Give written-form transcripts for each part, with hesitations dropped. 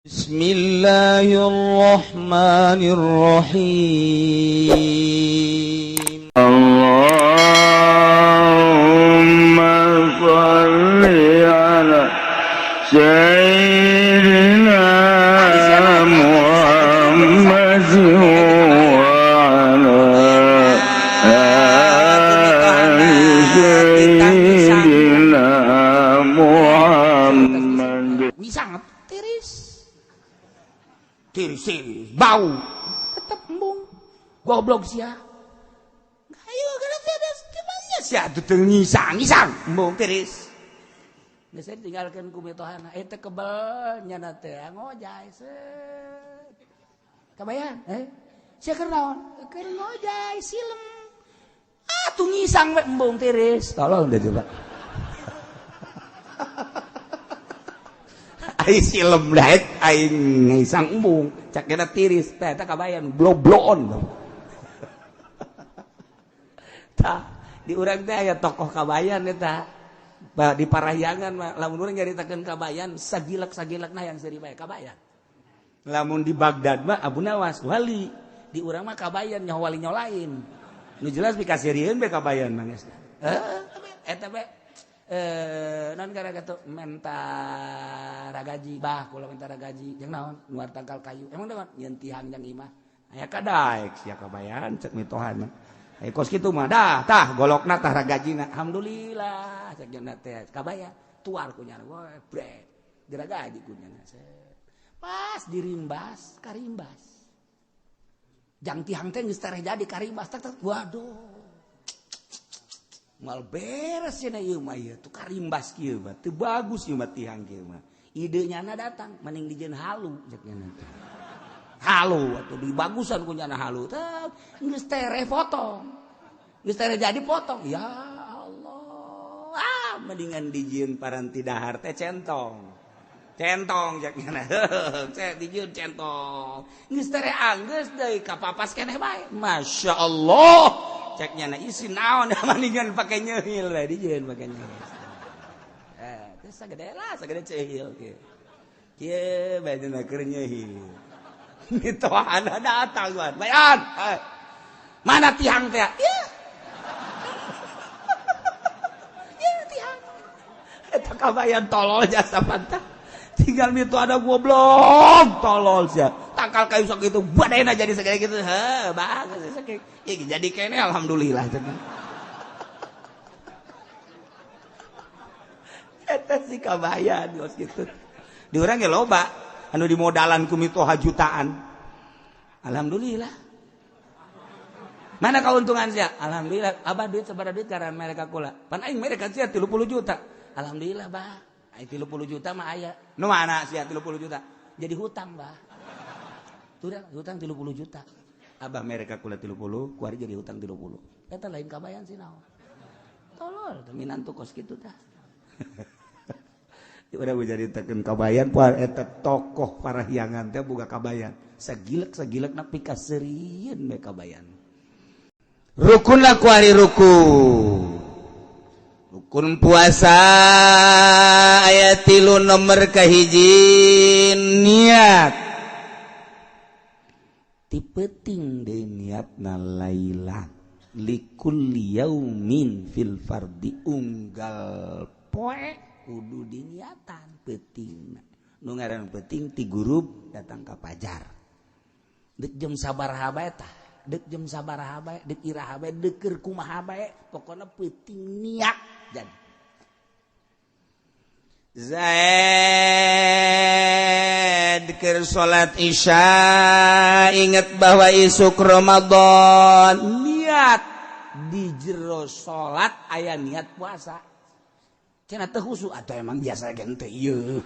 Bismillahirrahmanirrahim. Allahumma salli ala Sayyidina Muhammad wa ala ali Sayyidina Muhammad. Ngisang tiris. Tiris, tiris, bau. Tetep embung. Goblok sia. Ayo kalau tiada gimana sia tuh ngisang, ngisang, embung tiris. Geus tinggalkeun ku mitohana eta kebel nyana teh ngojay set. Kabayan, eh? Sia keur naon? Keur ngojay silem. Ah tuh ngisang we embung tiris. Tolong deh coba. Ai silem daek aing ngisang embung, cak kena tiris teh eta kabayan blobloon. Tah, di urang teh aya tokoh kabayan eta. Di Parahyangan mah lamun urang nyaritakeun kabayan sagilek-sagilekna yang seuri bae kabayan. Lamun di Baghdad mah Abu Nawas wali, di urang mah kabayan nyaho wali nyaho lain. Nu jelas pikaseurieun bae kabayan mah geus. Heuh, eta bae non gara gitu menta ragaji bah kula menta ragaji jeung naon nuar tangkal kayu emang naon nyeun tihang jang imah aya kadaek sia kabayan cek mitohana aya kos kitu mah dah tah golokna tah ragajina alhamdulillah cek jeung teh kabayan tuar ku nyana we brek diragaji ku nyana pas dirimbas karimbas jang tihang teh geus tereh jadi karimbas tak tak waduh mal beres cenah ieu mah ieu tuh karimbas kieu mah teu bagus ieu mah tihang kieu mah ide nyana datang mending dijieun halu cek nyana teh halu atuh dibagusan ku nyana halu teh geus tereh potong geus tereh jadi potong ya Allah ah mendingan dijieun paranti dahar teh centong centong cek nyana heuh dijieun centong geus tereh anggeus deui kapapas keneh bae Masya Allah ceknya na isi naon mendingan pakai nyehil lah dijieun pakai nyehil eh teh sagede lah sagede cehil kieu kieu bae dina keur nyehil mitohana datang wan bayan mana tihang teh ya ya tihang eta kabayan tolol jasa pantah tinggal mito ada goblok tolol sia tangkal kayu sok itu badena jadi segede gitu heh bagus sakit ya jadi kene alhamdulillah eta si kabayan geus kitu di urang ge loba anu dimodalan ku mitoha jutaan alhamdulillah mana keuntungan sia alhamdulillah abah duit sabaraha duit karena mereka kula pan aing mereka sia 30 juta alhamdulillah bah aing 30 juta mah aya nu mana sia 30 juta jadi hutang bah hutang 30 juta abah mereka kula 30 kuari jadi hutang 30 eta lain kabayan sih naon tolol minantu kos kitu tah udah jadi tekan kabayan poe eta tokoh Parahyangan teh boga kabayan sagilek-sagilek na pikaseurieun we kabayan rukun lah kuari rukun rukun puasa ayat 3 nomor kahiji niat ti peuting deui niatna lailan likulli yaumin fil fardi unggal poe kudu diniatan peuting nu ngaran peuting ti gurub datang ka pajar deuk jam sabaraha bae tah deuk jam sabaraha bae deuk iraha bae deuk keur kumaha bae pokona peuting niat jadi Zaid keur salat Isya inget bahwa isuk Ramadan niat di jero salat aya niat puasa cenah teu khusyuk atau emang biasa ge teu ieu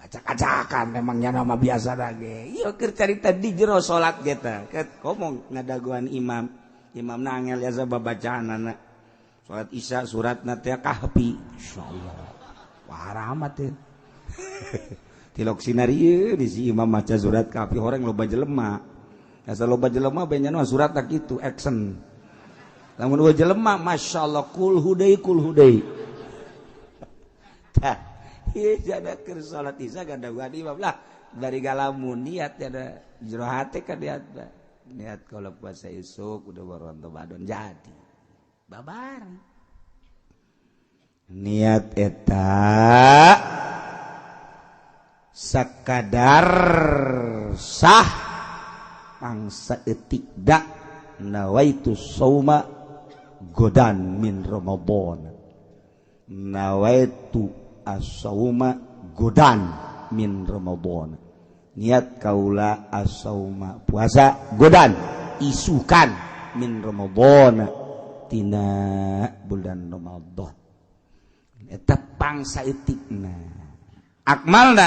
acak-acakan memangnya nama biasa ge ieu keur carita di jero salat ge tah ngomong ngadaguan imam imam nangel biasa babacaanana salat Isya suratna teh Kahfi insyaallah wah rahmat teh tilok sinar ieu di si imam maca surat Kahfi horeng loba jelema asa loba jelema bae nya surat tak kitu action lamun dua jelema masyaallah kul hudai tah Ieu jana keur salat isya gadaguan imam lah dari galamun niat ada jero hate ka niat niat kalau puasa isuk udah baru Ramadan jadi babar niat eta sakadar sah mangsa etik dak nawaitu sauma godan min Ramadan nawaitu as-sauma godan min Ramadan niat kaula as-sauma puasa godan isukan min Ramadan tina bulan Ramadan eta pangsa etikna akmalna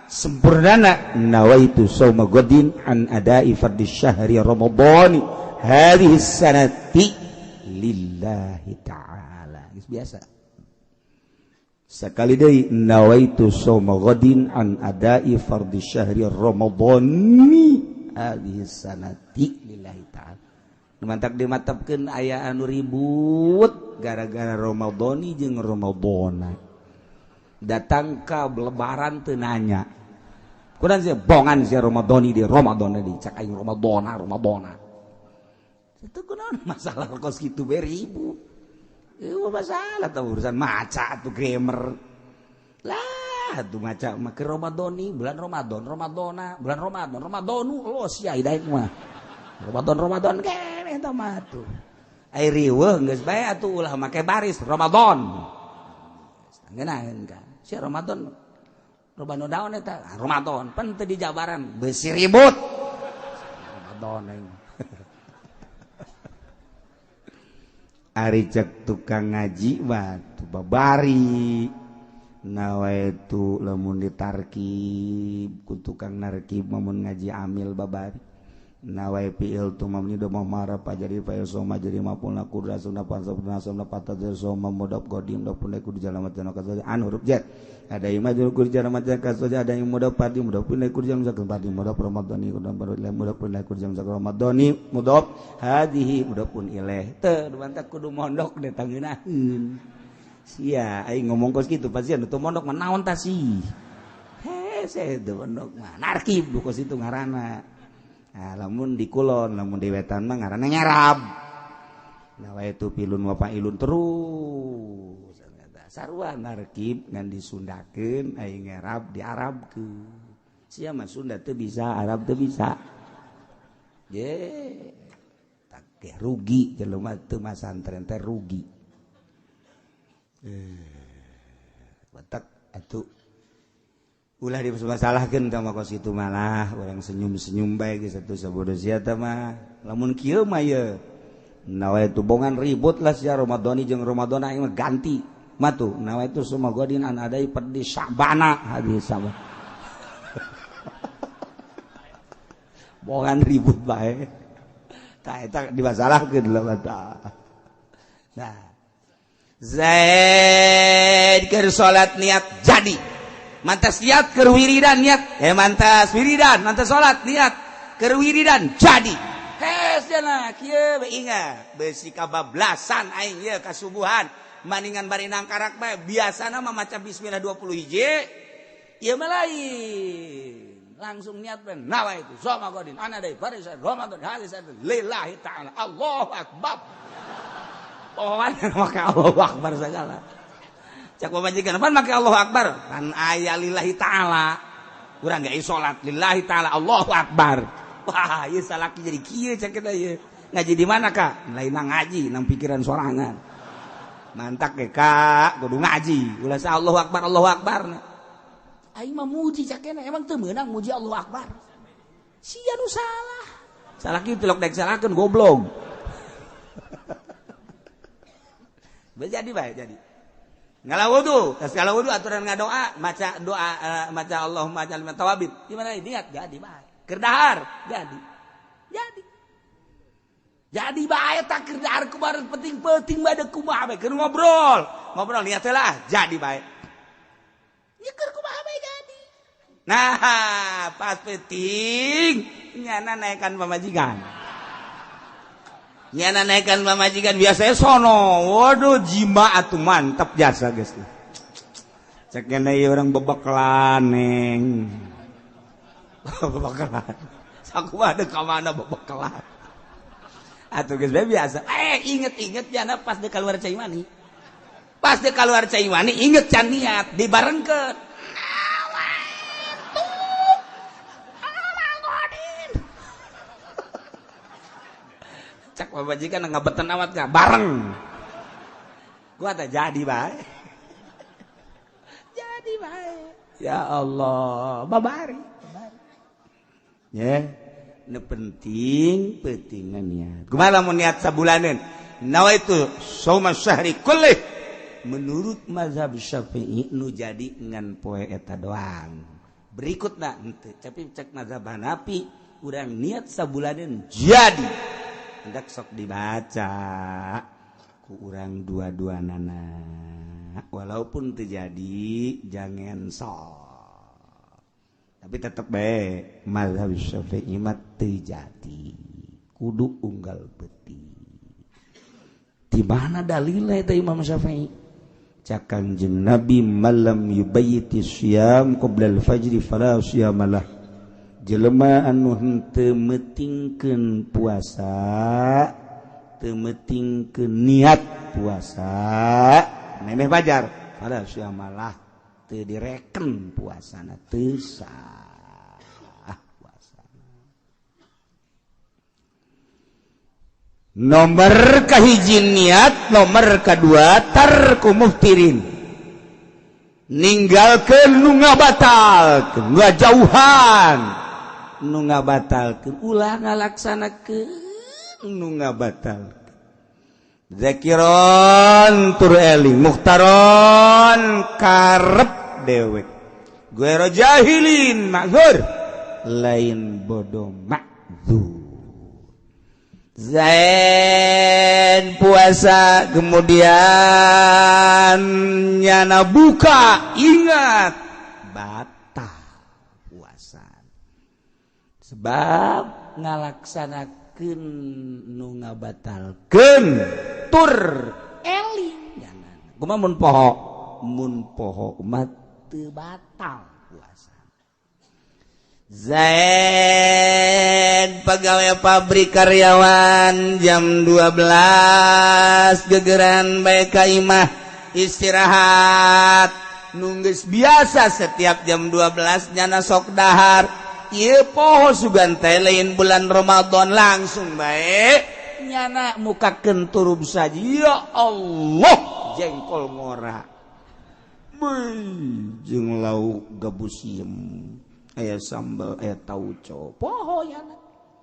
sempurnana nawaitu sauma godin an adai fardhi syahri Ramadhani hadhihi sanati lillahi ta'ala. Geus biasa sekali deui nawaitu sauma godin an adai fardhi syahri Ramadhani hadhihi sanati lillahi ta'ala. Mantak dimatapkeun aya anu ribut gara-gara Ramadhani jeung Ramadhana datang ka lebaran teu nanya kurang sih bongan si Ramadhani di Ramadhana di cak aing Ramadhana Ramadhana itu kunaon masalah kos kitu bae ribut ieu masalah tah urusan maca atuh grammar lah atuh maca mah ke Ramadhani bulan Ramadan Ramadhana bulan Ramadan Ramadhanu los ya hidaik mah Ramadan Ramadan keneh eta mah atuh ai riweuh geus bae atuh ulah make baris Ramadan ngeunaheun ka si Ramadan Ramadan daun eta Ramadan pan teu dijabaran beusi ribut Ramadan aing. Ari cek tukang ngaji mah tuh babari nawaitu lamun ditarkib ku tukang narkib mun ngaji amil babari nawai fi'il tu mamni do marah jadi fa soma jadi mapulna kudra sunna pansabna sunna patad soma mudab qadim do pun ku jalan matan kasaja an huruf jar ada yang majrur ku jalan matan kasaja ada yang mudab padi mudab pun ku jalan matan padi mudab ramadhani mudab mudab pun ku jalan ramadhani mudab hadhihi mudab pun ilaih teu mantak kudu mondok de tangeunaheun sia aing ngomong kos kitu pasti anu teu mondok mah naon tah sih hese teu mondok mah narkib kos itu ngaranna. Nah, lamun di kulon, lamun di wetan mah ngaranna nyarab. Nah, itu pilun wa fa'ilun terus. Sarua narkib ngan disundakeun aing ngarab diarabkeun. Sia mah Sunda teu bisa, Arab teu bisa. Ye, tak rugi jelema teu masantren teh rugi. Batak atuh ulah dimasalahkeun tah mah kos kitu malah urang senyum-senyum bae geus atuh sabodo sia tah mah lamun kieu mah ye nawaitu bongan ribut lah sia Ramadhani jeung Ramadhana aing mah ganti matu nawaitu sumagodin an adai perdi Sya'bana hadis sama bongan ribut bae tah eta dimasalahkeun lah mata. Nah Zaid keur salat niat jadi mantas niat keur wiridan niat mantas wiridan mantas salat niat keur wiridan jadi hes cenah kieu we ingat beusi kabablasan aing ieu kasubuhan maningan bari nangkarak bae biasana mah maca bismillah 20 hiji ieu mah lain langsung niat bae nawaitu sama godin ana deui baris Ramadan hadis lillahi ta'ala Allahu akbar pohoan make Allahu akbar segala cak pamajikan pan make Allahu akbar pan aya lillahi ta'ala urang ge salat lillahi ta'ala Allahu akbar. Wah ieu salaki jadi kieu cak kita ieu ngaji di mana Kak lain ngaji nang pikiran sorangan mantak ge Kak kudu ngaji ulah sa Allahu akbar Allahu akbar aing mah muji cak kena emang teu meunang muji Allahu akbar sia nu salah salaki tilok daek salahkeun goblok. Jadi bae jadi ngala wudu, tas ngala wudu aturan ngadoa, maca doa maca Allahumma ij'alni minat tawabin. Gimana niat jadi bae. Keur dahar jadi. Jadi. Jadi bae tak keur dahar kumaha penting-penting bae kumaha bae keur ngobrol. Ngobrol niat lah jadi bae. Nyeker kumaha bae jadi. Nah, pas penting nyana naekan pamajikan. Nyana naikkan pamajikan biasanya sono. Waduh jima atuh mantap jasa geus. Cek ieu urang bebekelan neng. Bebekelan. Sakumaha deuk ka mana bebekelan. Atuh geus bae biasa. Inget-inget jana pas deuk keluar cai mani. Pas deuk keluar cai mani inget can niat dibarengkeun. Cak pamajikan ngabeten amat gak bareng. Gua tak jadi bae. Jadi bae. Ya Allah, babari. Ya. Nu penting pentingan niat. Kumaha lamun niat sabulaneun? Nawaitu shauma syahri kullih. Menurut mazhab Syafi'i nu jadi ngan poe eta doang. Berikutna henteu, tapi cek mazhab Hanafi urang niat sabulaneun jadi. Hendak sok dibaca ku urang dua-dua nana. Walaupun terjadi jangan sok. Tapi tetep bae mazhab Syafi'i mah teu jadi. Kudu unggal beuti. Di mana dalilna eta Imam Syafi'i? Cak Kanjeng Nabi malam yubayyiti syiyam qabla al-fajri fala syiyamalah. Jelema anu henteu meutingkeun puasa, teu meutingkeun niat puasa, memeh fajar fala syiyamalah. Teu direken puasana teu sah puasana. Nomor kahiji niat, nomor kadua tarku muftirin. Ninggalkeun nu ngabatalkeun, ngajauhan nu ngabatalkeun, ulah ngalaksanakeun nu ngabatalkeun. Zakiron tur eling, mukhtaron karep dewek, guero jahilin makzur, lain bodoh makzur. Zain puasa kemudian nyana buka, ingat batal puasa sebab ngalaksanakeun nu ngabatalkeun tur eling nyana. Kumaha mun poho? Mun poho mah teu batal puasa. Zaid pegawai pabrik karyawan jam 12 gegeran bae ka imah istirahat. Nunggus biasa setiap jam 12 nyana sok dahar. Ieu poho sugan teh lain bulan Ramadan langsung bae nyana mukakeun turub saja. Ya Allah, jengkol ngora. Jeung lauk gabus siem. Aya sambal, aya tauco. Poho nyana.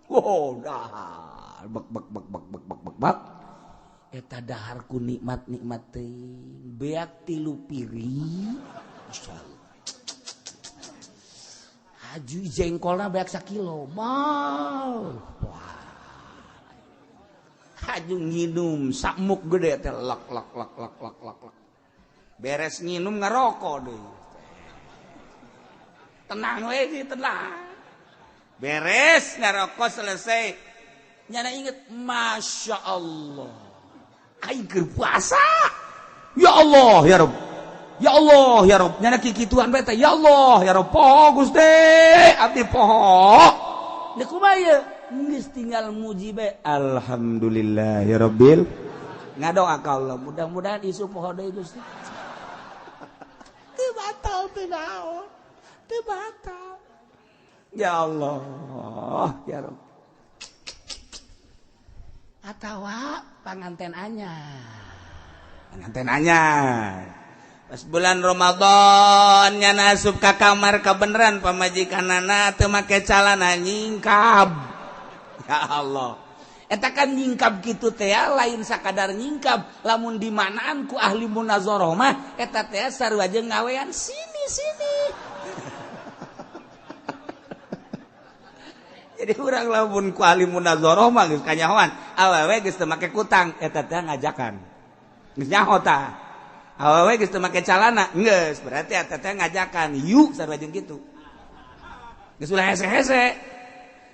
Wow, dahar bek bek bek bek bek bek bek bek. Eta dahar ku nikmat-nikmat teuing. Beak 3 piring. Masyaallah. Haju jengkolna beak sakilo. Mal. Wah. Haju nginum sakmuk gede teh lak lak lak lak lak lak lak. Beres nginum ngarokok deui. Tenang we sih, tenang. Beres ngarokok selesai. Nyana inget, Masya Allah. Aing keur puasa. Ya Allah, ya Rabb. Ya Allah, ya Rabb. Nyana kikituan bae teh. Ya Allah, ya Rabb. Poho Gusti, abdi poho. Deuk kumaha ieu? Geus tinggal muji bae. Alhamdulillah ya Rabbil. Ngadoa ka Allah, mudah-mudahan isu poho deui Gusti. Teu batal teu naon. Teu batal. Ya Allah, ya Rabb. Atawa panganten anyar. Panganten anyar. Pas bulan Ramadan nyana asup ka kamar kabeneran pamajikanana teu make calana nyingkab. Ya Allah. Eta kan nyingkab kitu teh lain sakadar nyingkab, lamun dimanaan ku ahli munazarah mah eta teh sarua jeung ngawean sini-sini. Jadi urang lamun ku ahli munazarah mah geus kanyahoan, awewe geus teu make kutang, eta teh ngajakan. Geus nyaho tah. Awewe geus teu make calana, geus berarti eta teh ngajakan, yuk sarua jeung kitu. Geus ulah hese-hese.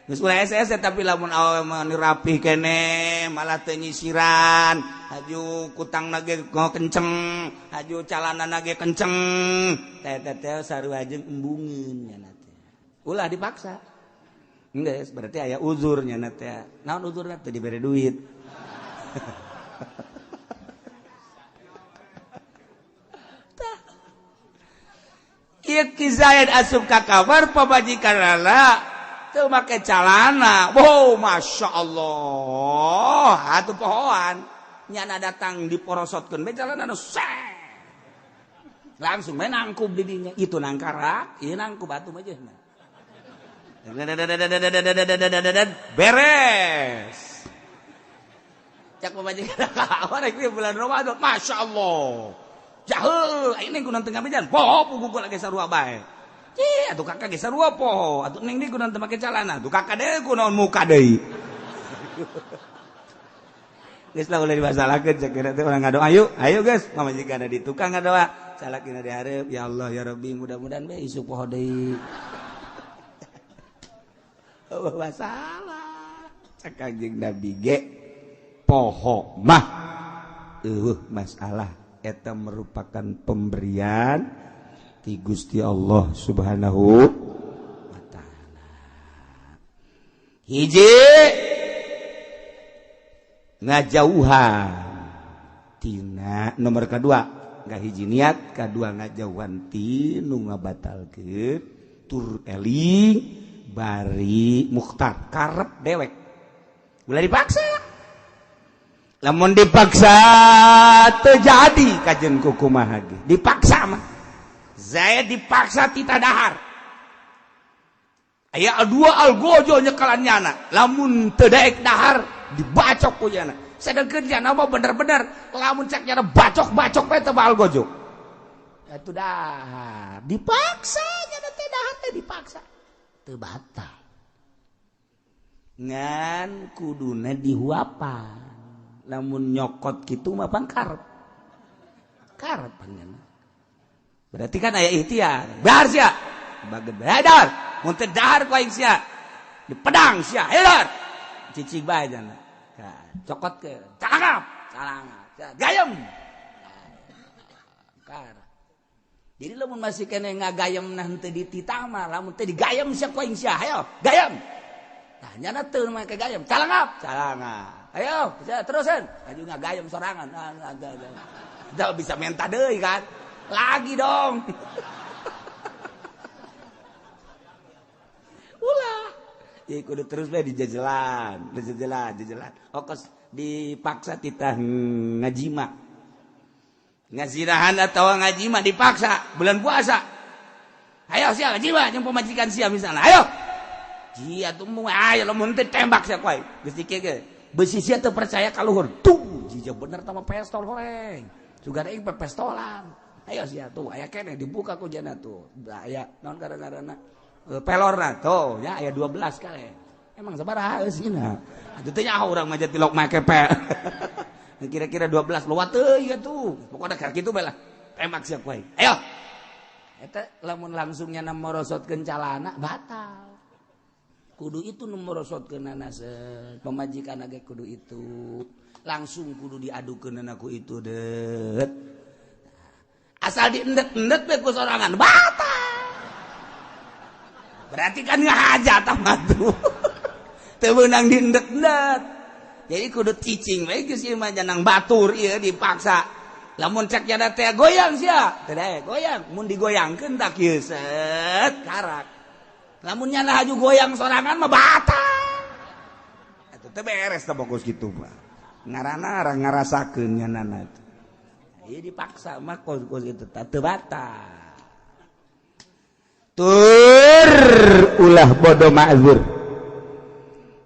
Geus ulah hese tapi lamun awewe mah rapi keneh malah teu nyisiran, haju kutangna ge kenceng, haju calanana ge kenceng. Teh teh teh sarua jeung embungeun nya teh. Ulah dipaksa. Geus berarti aya uzur nya teh. Naon uzurna teh dibere duit. Tah. Ieu Ki Zaid asup ka kamar pamajikanana teu make calana. Wow, Masya Allah. Atuh pohoan. Nyana datang diporosotkeun bae calana nu langsung bae nangkub di dinya. Itu nangkarak, ieu nangkub atuh mah jeung. Beres. Cak pamajikan ka rek bulan Ramadan. Masya Allah. Jahul, aing kunaon teu ngabejan. Poho puguh lagi sarua bae. Cih, atuh kakak ge sarua poho, atuh neng deui kunaon teu make calana, atuh kakak deui kunaon muka deui. Geus lah ulah dimasalahkeun cek teh urang ngadoa ayo, ayo geus, pamajikan di tukang ngadoa, salakina di hareup, ya Allah ya Rabbi mudah-mudahan bae isuk poho deui. Eueuh masalah. Cek Kanjeng Nabi ge poho mah eueuh masalah eta merupakan pemberian ti Gusti Allah Subhanahu wa ta'ala. Hiji ngajauhan tina nomor kedua nggak hiji niat, kedua ngajauhan ti nu ngabatalkeun tur eling bari mukhtar karep dewek. Ulah dipaksa. Lamun dipaksa teu jadi kajen kukumaha ge. Dipaksa mah Zaid dipaksa tita dahar. Aya dua algojo nyekalan nyana. Lamun teu daek dahar dibacok ku nyana. Sedengkeun nyana mah bener-bener lamun cek nyana bacok-bacok bae teu algojo. Atuh dahar dipaksa nyana teh dahar teh dipaksa. Teu batal. Ngan kuduna dihuapan. Lamun nyokot kitu mah pangkarep. Karep nyana. Berarti kan aya ikhtiar. Dahar sia. Bageun bae dahar. Mun teu dahar ku aing sia. Di pedang sia. Ayo dahar. Cicing bae jana. Cokot ke. Calangap. Calangap. Gayem. Kar. Jadi lamun masih kene ngagayem nah henteu dititah mah, lamun teu digayem sia ku aing sia. Ayo, gayem. Tah nyana teu make gayem. Calangap. Calangap. Ayo, terusan. Aju ngagayem sorangan. Teu bisa menta deui kan. Lagi dong. Ulah. Ya kudu terus bae dijajalan, dijajalan, jajalan. Okos dipaksa titah ngajima. Ngazirahan atau ngajima dipaksa bulan puasa. Ayo sia ngajima jeung pamajikan sia misalnya. Ayo. Jia tuh mu ayo lamun teu tembak sia ku aing. Geus dikieu ge. Beusi sia teu percaya ka luhur. Tuh, jija bener tah mah pestol horeng. Sugan aing pestolan. Ayo sia tuh aya keneh dibuka ku jana tuh. Aya naon gara-garana pelorna tuh ya aya 12 kali. Emang sabaraha eusina. Atuh teh nyaho urang mah tilok make pe. Kira-kira 12 lewat teuing atuh. Pokona keur kitu bae lah. Tembak sia ku aing. Ayo. Eta lamun langsung nya morosotkeun calana batal. Kudu itu nu morosotkeunana pamajikan ge kudu itu. Langsung kudu diadukeunana ku itu deut. Asal diendet-endet bae ku sorangan batal. Berarti kan ngahaja tah mah tuh. Teu meunang diendet-endet. Jadi kudu cicing bae geus ieu mah janang batur ieu dipaksa. Lamun cek jada teh goyang sia, teu daek goyang. Mun digoyangkeun tak kieu set karak. Lamun nyana haju goyang sorangan mah batal. Atuh teu beres teh bagus kitu mah. Ngaranna ngarasakeun nyanana teh. Ieu dipaksa mah kos-kos itu teu batal. Tur ulah bodoh ma'zur.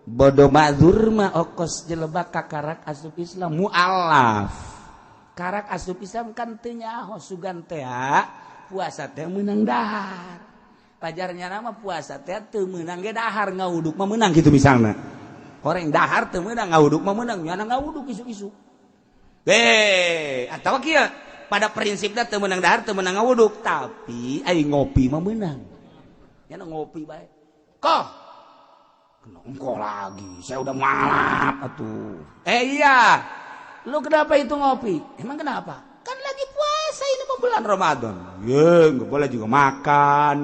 Bodoh ma'zur mah okos jelema kakarak asup Islam mualaf. Karak asup Islam kan teu nyaho sugan teh puasa teh meunang dahar. Pajarnya nama puasa teh teu meunang ge dahar ngauduk mah meunang kitu misalna. Horeng dahar teu meunang ngauduk mah meunang nyana ngauduk isuk-isuk. Atau kieu pada prinsipnya teu meunang dahar teu meunang ngawuduk tapi ai ngopi mah meunang. Nya ngopi bae. Koh. Engkau lagi, saya udah malap atuh. Iya, lu kenapa itu ngopi? Emang kenapa? Kan lagi puasa ini bulan Ramadan. Ya, nggak boleh juga makan.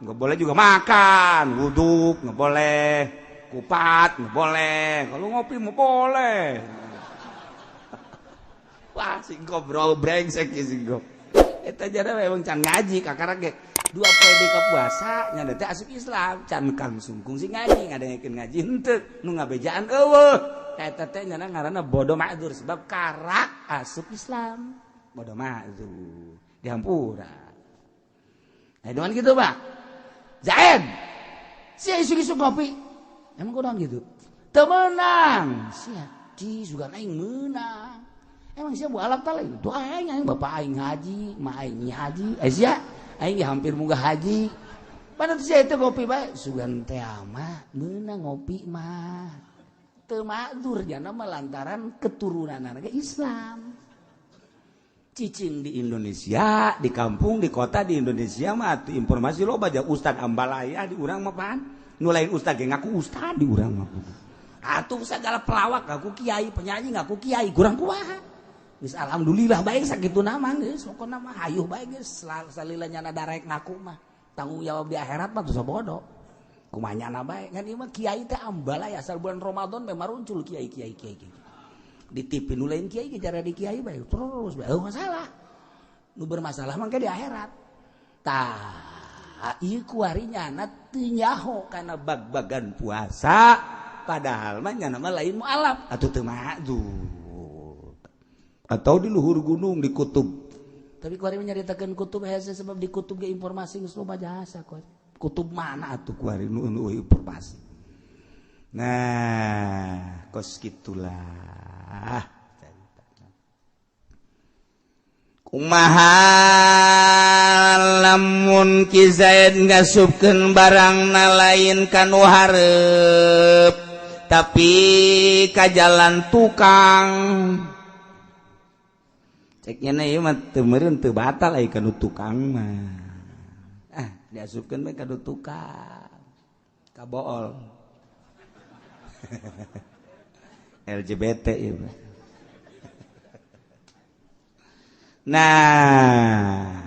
Nggak boleh juga makan, wuduk nggak boleh, kupat nggak boleh. Kalau ngopi mau boleh. Wah, singkop bro, brengsek ya singkop. Eta jara memang can ngaji kakara ge. Dua poe di puasa nya teh asup Islam, can kang sungkung sing ngaji, ngadengekeun ngaji henteu, nu ngabejaan eueuh. Eta teh nya ngaranna bodoh ma'dzur sebab karak asup Islam. Bodoh ma'dzur, dihampura. Nah, dengan gitu, Pak. Zaid. Sia isuk-isuk ngopi. Emang kunaon gitu? Teu meunang. Sia, di sugan aing meunang. Emang sia bualap ta lain? Tuh aing aing bapak aing haji, ma aing haji. Eh sia, aing hampir munggah haji. Mana tuh sia itu ngopi bae? Sugan teh mah meunang ngopi mah. Teu ma'dzur jana mah lantaran keturunan Islam. Cicing di Indonesia, di kampung, di kota di Indonesia mah atuh informasi loba aja ustad ambalaya di urang mah pan. Nu lain ustad ge ngaku ustad di urang mah. Atuh segala pelawak ngaku kiai, penyanyi ngaku kiai, kurang kumaha. Geus alhamdulillah bae sakituna mah geus pokona mah hayuh bae geus salila nyana darek ngaku mah. Tanggung jawab di akhirat mah teu bodoh. Kumaha nyana bae ngan ieu mah kiai teh ambalaya asal bulan Ramadan bae maruncul kiai kiai kiai. Di TV nu lain kiai cara di kiai bae terus bae masalah. Nu bermasalah mah di akhirat. Tah ieu kuari nyana teu nyaho kana bag-bagan puasa padahal mah nyana mah lain mualaf atuh teu ma'dzur. Atau di luhur gunung di kutub. Tapi kuari nyaritakeun kutub hese sebab di kutub ge informasi geus loba jasa kuari. Kutub mana atuh kuari nu informasi. Nah, kos gitulah. Kumaha lamun Ki Zaid ngasupkeun barangna lain kanu hareup tapi ka jalan tukang. Ceknya na ieu mah teu meureun teu batal ai kanu tukang mah. Ah, diasupkeun bae kanu tukang. Kabool. LGBT ieu mah. Nah,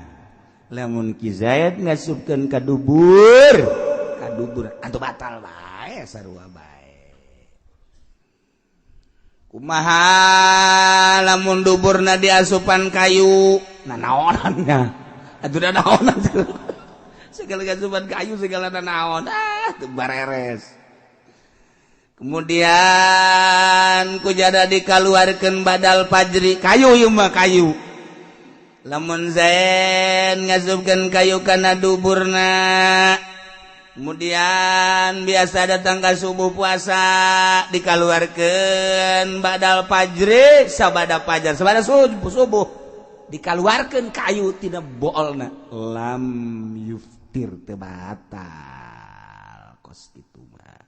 lamun Ki Zaid ngasupkeun ka dubur atuh batal bae sarua bae. Kumaha lamun duburna diasupan kayu? Nah naonannya? Atuh da naonan segala asupan kayu segala naon ah teu bareres. Kemudian kujada dikaluarkeun badal fajri kayu ieu mah kayu. Lamun Zaid ngasupkeun kayu kana duburna, kemudian biasa datang ka subuh puasa dikaluarkeun badal fajri sabada fajar sabada subuh dikaluarkeun kayu tina boolna lam yuftir teu batal kos kitu mah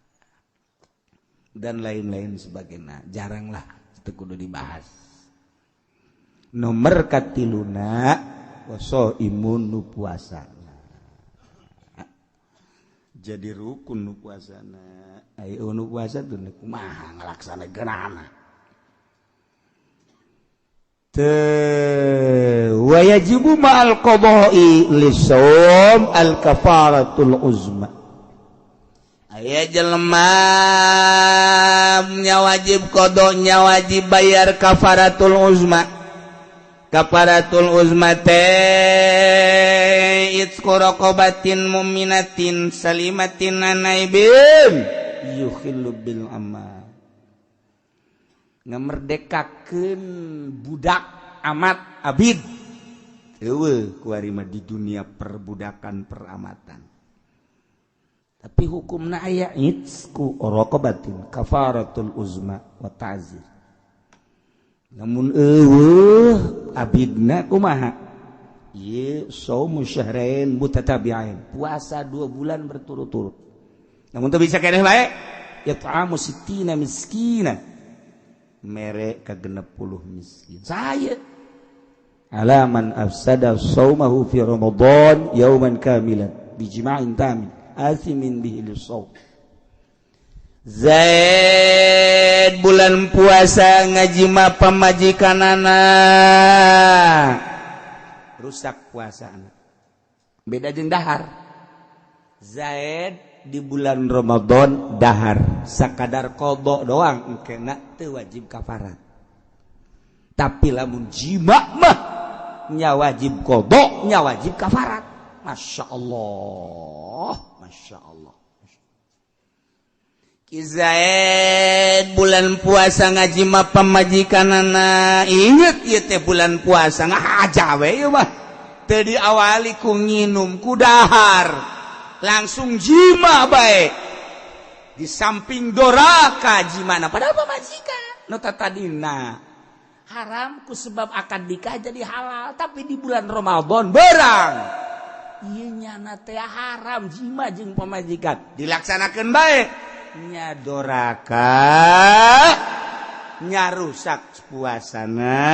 dan lain-lain sebagainya jaranglah teu kudu dibahas. Nomor katiluna waso imun nu puasana jadi rukun nu puasana ayo nu puasa tuh kumaha ngalaksanakeunana teu wa yajibu ma'al qada'i lisawm al kafaratul uzma. Aya jelema nya wajib qada nya wajib bayar kafaratul uzma. Kafaratul uzma teh itqu raqabatin mu'minatin salimatin anaibin yukhillu bil amal ngamerdekakeun budak amat abid eueuh kuari mah di dunia perbudakan peramatan tapi hukumna aya itqu raqabatin kafaratul uzma wa ta'zir. Namun eueuh abidna kumaha ieu saumu syahrain mutatabi'ain puasa 2 bulan berturut-turut. Namun teu bisa keneh bae yat'amu sittina miskina mere ka 60 miskin. Saya alaman afsada saumahu fi Ramadan yauman kamilan bijima'in tamin asimin bihi lisawm. Zaid bulan puasa ngajima pamajikanana, rusak puasa. Beda jeung dahar. Zaid di bulan Ramadan dahar sakadar qadha doang, kena teu wajib kafarat. Tapi lamun jima mah nya wajib qadha, nya wajib kafarat. Masya Allah, Masya Allah. Ki Zaid bulan puasa ngajima pamajikanana, inget ieu teh bulan puasa ngahaja we ieu mah. Teu diawali ku nginum, ku dahar, langsung jima bae. Di samping doraka jimana padahal pamajikan nu tadina haram ku sebab akad nikah jadi halal, tapi di bulan Ramadan berang ieu nyana teh haram jima jeung pamajikan dilaksanakeun bae, nya doraka, nya rusak puasana,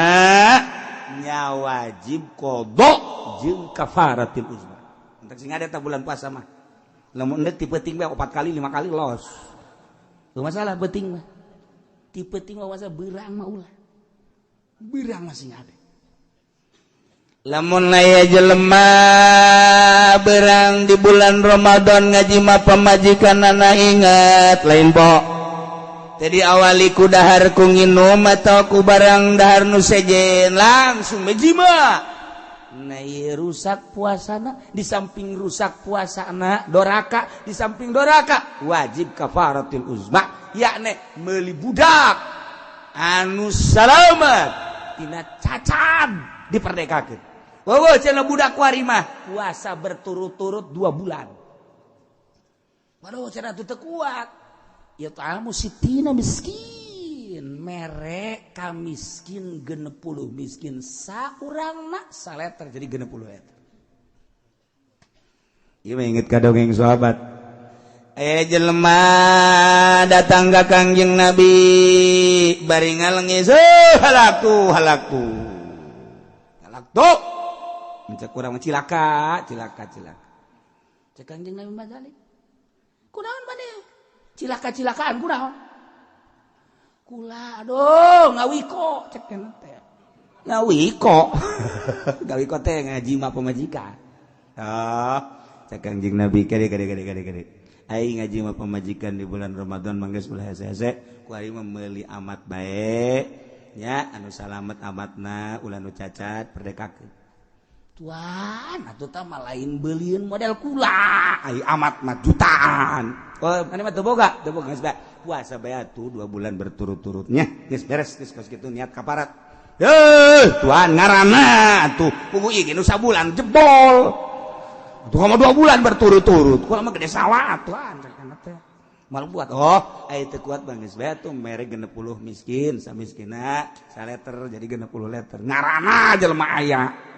nya wajib qadha jeung kafaratil uzma. Entak sing ada ta bulan puasa mah lamun endek ti peuting bae 4 kali 5 kali los. Teu masalah peuting mah. Ti peuting mah puasa beurang mah ulah. Beurang mah sing ada. Lamun aya jelema berang di bulan Ramadan ngajima pamajikanana, ingat lain po tadi awali ku dahar ku nginum atau ku barang dahar nu sejen, langsung ngajima. Nah ieu rusak puasana. Di samping rusak puasana doraka, di samping doraka wajib kafaratul uzma, yakni meuli budak anu salamat tina cacat diperdekakeun. Wow, cenah budak kuari mah puasa berturut-turut 2 bulan. Waduh, cenah teu kuat. Ya ta'amu sitina miskin, mere ka miskin 60 miskin saurangna saleter jadi 60 eta. Ieu mah inget ka dongeng sahabat. Aya jelema datang ka Kangjeng Nabi bari ngalengis, halaktu halaktu. Halaktu. Mencek kurang cilaka, cilaka, cilaka. Cek Kangjeng Nabi mazalik. Kunaon maneh? Cilaka-cilakaan kunaon? Kula aduh ngawiko cek teh. Ngawiko. Ngawiko teh ngajima pamajikan. Ah, cek Kangjeng Nabi kade kade kade kade kade. Aing ngajima pamajikan di bulan Ramadan mangges ulah hese-hese, ku aing mah meuli amat bae. Nya anu salamet amatna ulah nu cacat perdekakeun. Tuan, atuh tah mah lain beulieun model kula, ai amat mah jutaan. Oh, maneh mah teu boga, teu boga geus bae. Puasa bae atuh 2 bulan berturut-turutnya. Geus beres geus kos kitu niat kaparat. Heuh, tuan ngaranna atuh pugu ieu ge nu sabulan jebol. Atuh mah 2 bulan berturut-turut. Kula mah gede sawah tuan cenah teh. Mal buat oh, ai teu kuat bang geus bae atuh mere 60 miskin, samiskina saleter jadi 60 liter. Ngaranna jelema aya.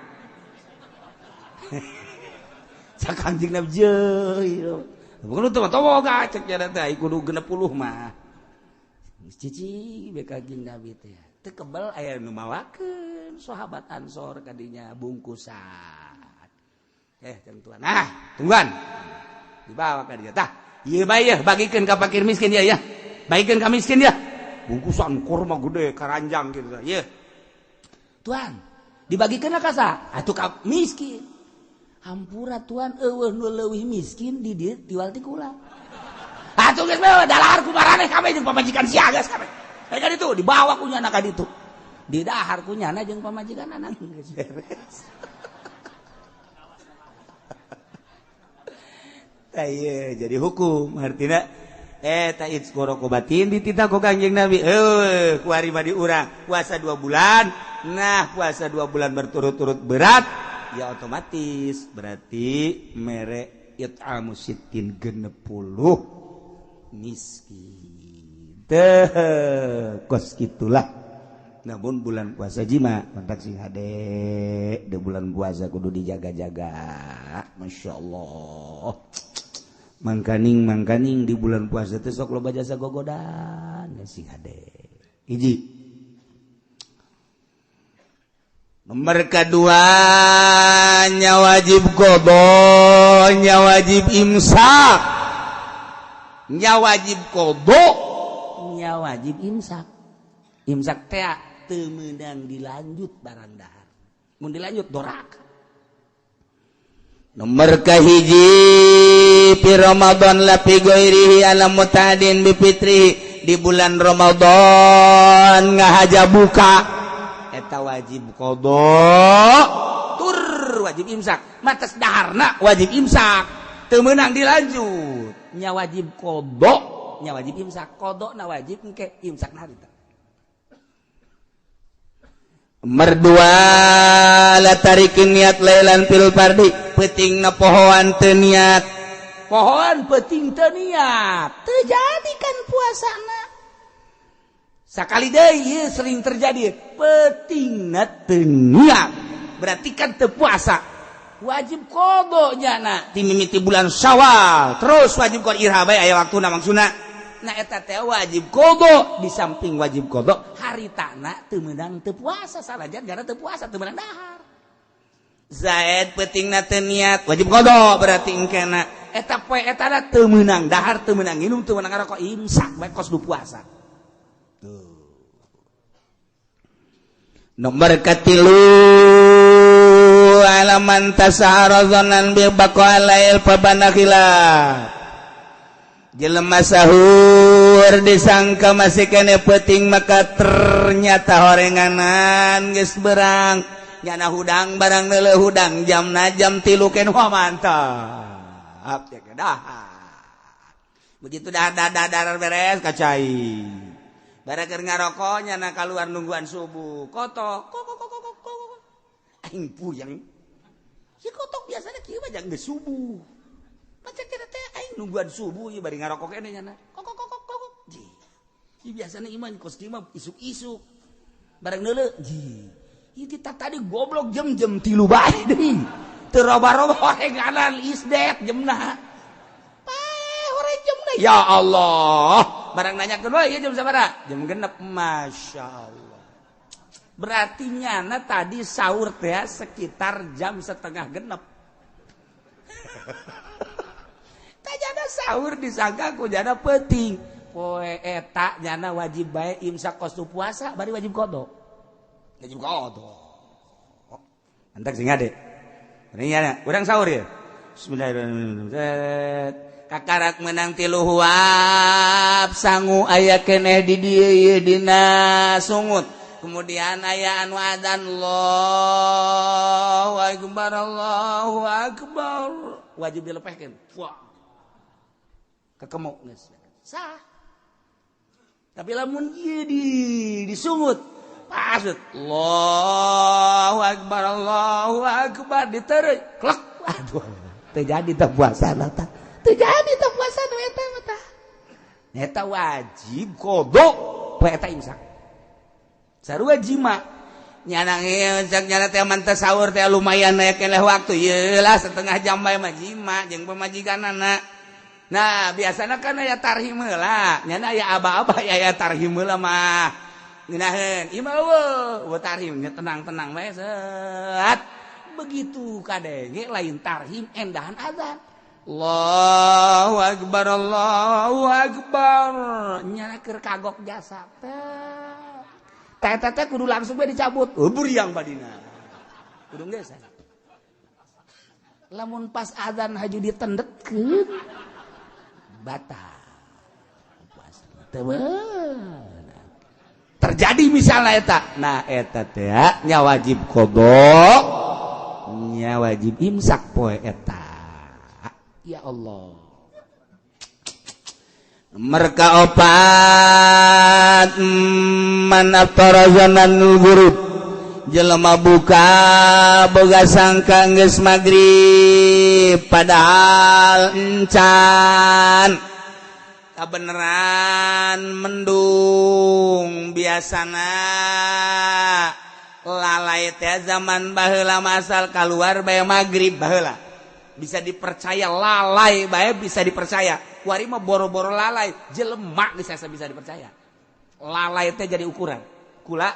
Cak Kangjeng Nabi jeuh. Bukan teu boga cek nya teh kudu 60 mah. Cici be Kangjeng Nabi teh. Teu kebel aya nu mawakeun sahabat Ansor kadinya bungkusan. Cang tuan. Nah, tungguan. Dibawa ka dieu tah. Ieu bae yeuh bagikeun ka fakir miskin ya ya. Bagikeun ka miskin ya. Bungkusan kurma gede karanjang gitu. Ieu. Tuan, dibagikeun ka saha? Atuh ka miskin. Hampura tuan eueuh nu leuwih miskin di dieu tiwal ti kula. Atuh geus bae dalahar ku maraneh kabeh jeung pamajikan sia geus kabeh. Ka ditu dibawa ku nyana ka ditu. Didahar ku nyana jeung pamajikan anak geus beres. Tah ieu jadi hukum artina eta itsqorokobatin dititah ku Kangjeng Nabi. Heuh, kuari mah di urang puasa 2 bulan. Nah, puasa 2 bulan berturut-turut berat. Ya otomatis berarti mere it'amu sittin 60 miskin. Teh kos gitulah. Namun bulan puasa jima kontak sing hade de bulan puasa kudu dijaga-jaga. Masya Allah. Mangkaning di bulan puasa teh sok loba jasa gogodan sing hade. Hiji. Nomor kedua nya wajib qadha, nya wajib imsak. Nya wajib qadha, nya wajib imsak. Imsak teh teu meunang dilanjut barang dahar. Mun dilanjut doraka. Nomor kahiji fi Ramadan la fi ghairihi ala mutadin bi fitri, di bulan Ramadan ngahaja buka eta wajib qadha tur wajib imsak. Matas daharna wajib imsak, teu meunang dilanjut. Nya wajib qadha, nya wajib imsak. Qadha na wajib engke imsak na harita. Merdua la tarikin niat lailan fil fardi, peutingna pohoan teu niat. Pohoan peuting teu niat, teu jadi kan puasana. Sakali deui ieu sering terjadi, peutingna teu niat, berarti kan teu puasa. Wajib qadha nyana ti mimiti bulan Syawal terus wajib qadha iraha bae aya waktuna maksudna. Nah eta teh wajib qadha, di samping wajib qadha haritana teu meunang teu puasa, sanajan gara teu puasa teu meunang dahar. Zaid peutingna teu niat wajib qadha berarti engkena eta poe eta teu meunang dahar, teu meunang nginum, teu meunang ngarokok, imsak bae kos du puasa. Tuh. Nomor katilu alaman tasahara dhannan bi baqa lail fabana khilaf. Jelema sahur disangka masih kene peuting, maka ternyata horenganan geus berang, nyana hudang barang neuleuh hudang jamna jam 3 ken. Wah, mantap ya, dahar. Begitu dah dah dah beres kacai barang keur ngarokok, nyana keluar nungguan subuh, kotok kok kok kok kok kok, aing puyeng si kotok. Biasanya kieu mah jang geus subuh. Macam kira teh aing nungguan subuh ieu bari ngarokok keneh nyana. Kok kok kok kok kok. Ji. Ieu biasana iman kos kieu mah isuk-isuk. Barang neuleuh, ji. Ieu kita tadi goblok jam-jam 3 bae deui. Teu roba-roba horenganan isdet jamna. Pae horeng jamna. Ya Allah. Barang nanyakeun we ieu jam sabaraha? Jam 6. Masya Allah. Berarti nyana tadi sahur teh sekitar jam 5.30. Jana sahur disangka ku jana peuting. Poe eta jana wajib bae imsak kos puasa bari wajib qadha. Wajib qadha. Antak sing ade. Ini nyana urang sahur ya. Bismillahirrahmanirrahim. Kakarak menang 3 huap sangu aya keneh di dieu ieu dina sungut. Kemudian aya anu adzan Allahu akbar Allahu akbar. Wajib dilepehkeun. Wah. Kekemuk geus sah. Tapi lamun ieu di disungut pas Allahu akbar Allahu akbar diteureuy klek, aduh teu jadi teh puasana tah, teu jadi teh puasana eta mah tah. Eta wajib qadha poe eta imsak. Sarua jima nyana imsak nyana teh man teh sahur teh lumayan aya keneh waktu ieu lah setengah jam bae mah jima jeung pamajikanana. Nah, biasanya kan aya tarhim heula. Nyana aya aba-aba aya tarhim heula mah. Ngeunaheun, ieu mah eueuh tarhim nya tenang-tenang bae set. Begitu kadenge lain tarhim endahan azan. Allahu akbar Allahu akbar. Nyana keur kagok jasa teh. Teh teh teh kudu langsung bae dicabut. Oh, buriang badina. Kudu geus. Lamun pas azan haju ditendetkeun batal puasa terjadi misalnya eta. Nah eta teh nya wajib qadha, nya wajib imsak poe eta. Ya Allah. Mereka opat man aftara zanan ghurub, jelema buka boga sangka geus magrib padahal encan kabeneran mendung. Biasana lalai teh zaman baheula masal keluar bae magrib baheula bisa dipercaya, lalai bae bisa dipercaya. Kuari mah boro-boro lalai, jelema bisa bisa dipercaya. Lalai teh jadi ukuran. Kula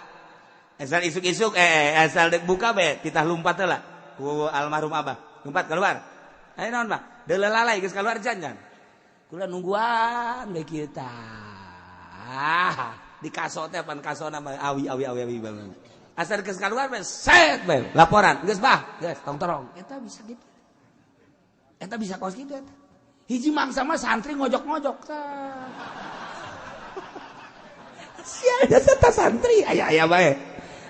asal isuk-isuk asal dek buka bae titah lumpat heula ku almarhum abah. Lumpat keluar. Ayo naon bah? Deuleu lalai geus keluar jangan. Kula nungguan bae kieu tah. Di kaso teh pan kasona mah awi awi awi awi banget. Asal geus kaluar bae set bae laporan geus bah, geus tong torong. Eta bisa gitu. Eta bisa kos kitu eta. Hiji mangsa mah santri ngojok-ngojok tah. Sia jasa ta santri aya-aya bae.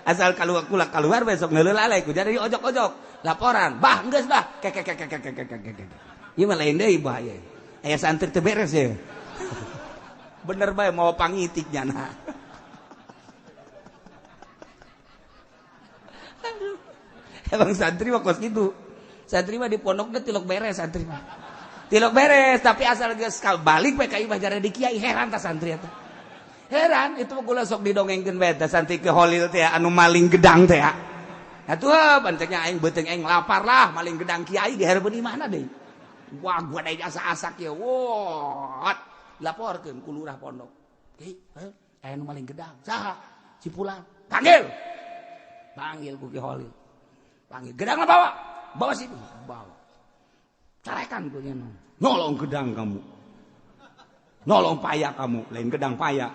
Asal keluar kula keluar besok ngeuleuh lalai ku jadi ojok-ojok laporan bah geus bah kek kek kek kek kek kek. Ieu mah lain deui bahaya. Aya santri teu beres ya. Bener bae mau pangitik nyana. Aduh. Emang santri mah kos kitu. Santri mah di pondokna tilok beres santri mah. Tilok beres tapi asal geus balik we ka imah jare di kiai heran ta santri eta. Heran itu mah kula sok didongengkeun bae teh santri ke Holil teh anu maling gedang teh. Atuh banceknya aing beuteung aing lapar lah maling gedang kiai dihareupeun imahna deui. Wah gua deui asa-asak ye. Wah, laporkeun ku lurah pondok. Kiai, aya nu maling gedang. Saha? Si Pulan. Panggil. Panggil ku Ki Holil. Panggil gedangna bawa. Bawa sini. Bawa. Carekan ku nya. Nolong gedang kamu. Nolong paya kamu, lain gedang paya.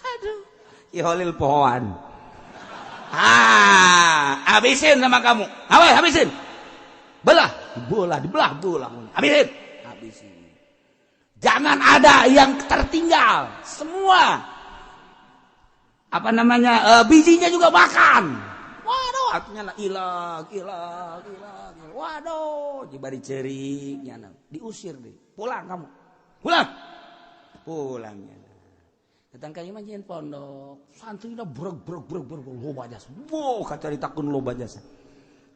Aduh, Ki Holil pohoan. Ah, habisin sama kamu. Awas, habisin. Belah, bola, dibelah, bola. Habisin. Habisin. Jangan ada yang tertinggal. Semua. Apa namanya? Bijinya juga makan. Waduh, artinya lah ilang, ilang, ilang. Waduh, jibari cerik nyana. Diusir deh. Pulang kamu. Pulang. Pulang nyana. Datang ka imah nyeun pondok. Santrina breg breg breg breg loba jasa. Wow, kacaritakeun loba jasa.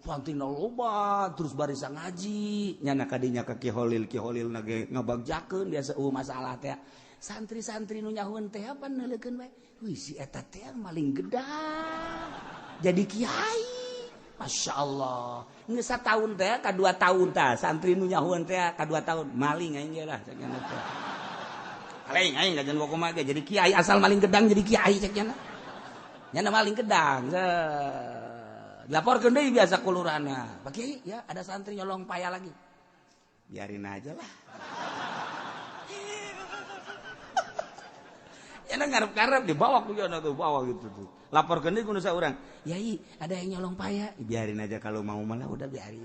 Santrina loba terus barisa ngaji. Nyana kadinya ka Ki Holil, Ki Holil na ge ngabagjakeun biasa eueuh masalah teh. Santri-santri nu nyahueun teh apa neuleukeun bae. Wih, si eta teh maling gedang. Jadi kiai. Masya Allah. Geus sataun teh ka 2 tahun tah santri nu nyahueun teh ka 2 tahun maling aing ge lah cek nya teh. Maling aing kajian kumaha ge jadi kiai asal maling gedang jadi kiai cek nya. Nya maling gedang. Laporkeun deui biasa ku lurahna. Pak Kiai, ya ada santri nyolong paya lagi. Biarin aja lah. Ya ngarep-ngarep dibawa ku nya tuh bawa gitu tuh. Laporkeun deui ku nu saurang. Yai, ada yang nyolong paya. Biarin aja kalau mau malah udah biarin.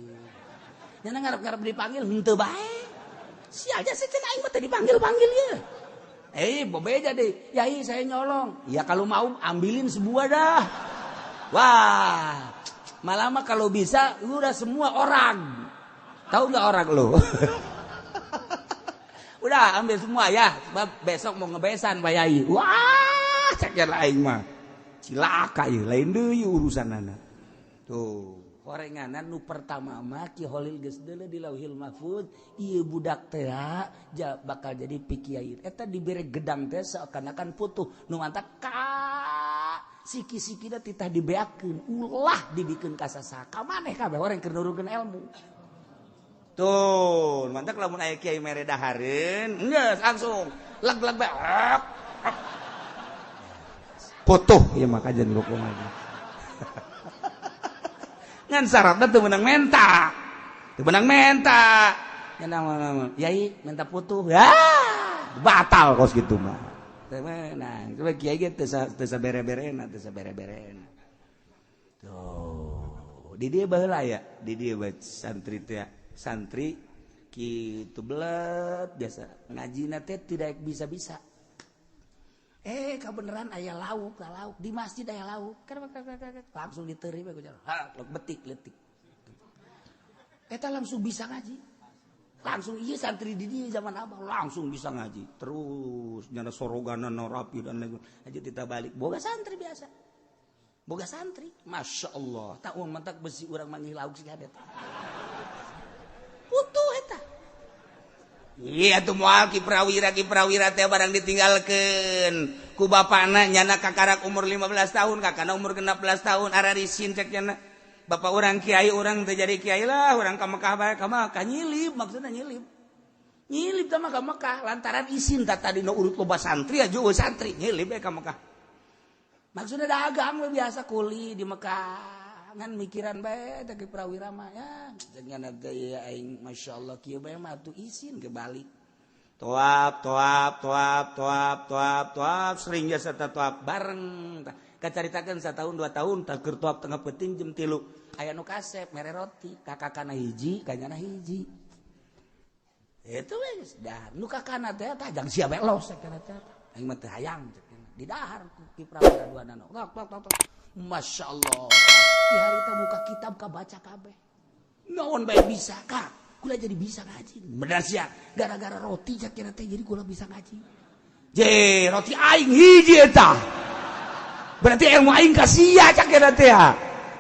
Nya ngarep-ngarep dipanggil henteu bae. Sial aja sih cenah aing mah teu dipanggil-panggil ye. Bobeja deh. Yai saya nyolong. Ya kalau mau ambilin sebuah dah. Wah, malah mah kalau bisa udah semua orang. Tahu nggak orang lo? Udah ambil semua ya, sebab besok mau ngebesan Pak Yai. Wah, cek aing mah. Cilaka ieu, lain deui urusanana. Tuh. Horenganan nu pertama mah Ki Holil geus deuleu di Lauhil Mahfuz, ieu budak teh bakal jadi pikiai. Eta dibere gedang teh seakan-akan putuh. Nu mantak ka siki-sikina titah dibeakeun, ulah dibikeun ka sasaha. Ka maneh kabeh orang keur nurunkeun ilmu. Tuh, mantak lamun aya kiai mere dahareun, geus langsung leg-leg bae. Putuh ieu mah kajian kumaha. Ngan syaratna teu meunang menta. Teu meunang menta. Nya yai minta putuh. Ya, batal kos kitu mah. Teu meunang. Coba kiai ge teu sabere-berena, teu sabere-berena. Tuh, di dieu baheula ya, di dieu bae santri teh, santri kitu belet biasa ngajina teh tidak bisa-bisa. Kebeneran aya lauk, lauk di masjid aya lauk. Langsung diterima ku jalan. Betik letik. Eta langsung bisa ngaji. Langsung iya santri di dia zaman abah langsung bisa ngaji. Terus nyana soroganan rapi dan lain. Aja kita balik boga santri biasa. Boga santri, Masya Allah. Tak uang mentak besi urang manggih lauk sih ada. Putuh eta. Iya tuh moal Ki Prawira teh barang ditinggalkeun ku bapana nyana kakarak umur 15 tahun kakana umur 16 tahun ararisin cek nyana bapak urang kiai urang teh jadi kiai lah urang ka Mekah bae ka Mekah nyilip maksudna nyilip nyilip teh mah ka Mekah lantaran isin tah tadi nu urut loba santri aja eueuh santri nyilip bae ka Mekah maksudna dagang we biasa kuli di Mekah Ngan mikiran bae teh Prawira mah ya. Jangan teh aing masyaallah kieu bae mah atuh isin ke balik. Toap toap toap toap toap toap sering jasa toap bareng. Kacaritakeun satahun 2 tahun tah keur toap tengah peuting jam 3. Aya nu kasep mere roti, kakakana hiji, kanyana hiji. Itu wes dah nu kakana teh tah jang sia bae los kana teh. Aing mah teu hayang di dahar ku Ki Prawira dua nano. Tok tok tok. Masya Allah. Di hari teh muka kitab kabaca kabeh. Naon bae bisa ka. Kula jadi bisa ngaji. Bener sia, gara-gara roti cak teh jadi kula bisa ngaji. Je, roti aing hiji eta. Berarti ilmu aing ka sia cak teh.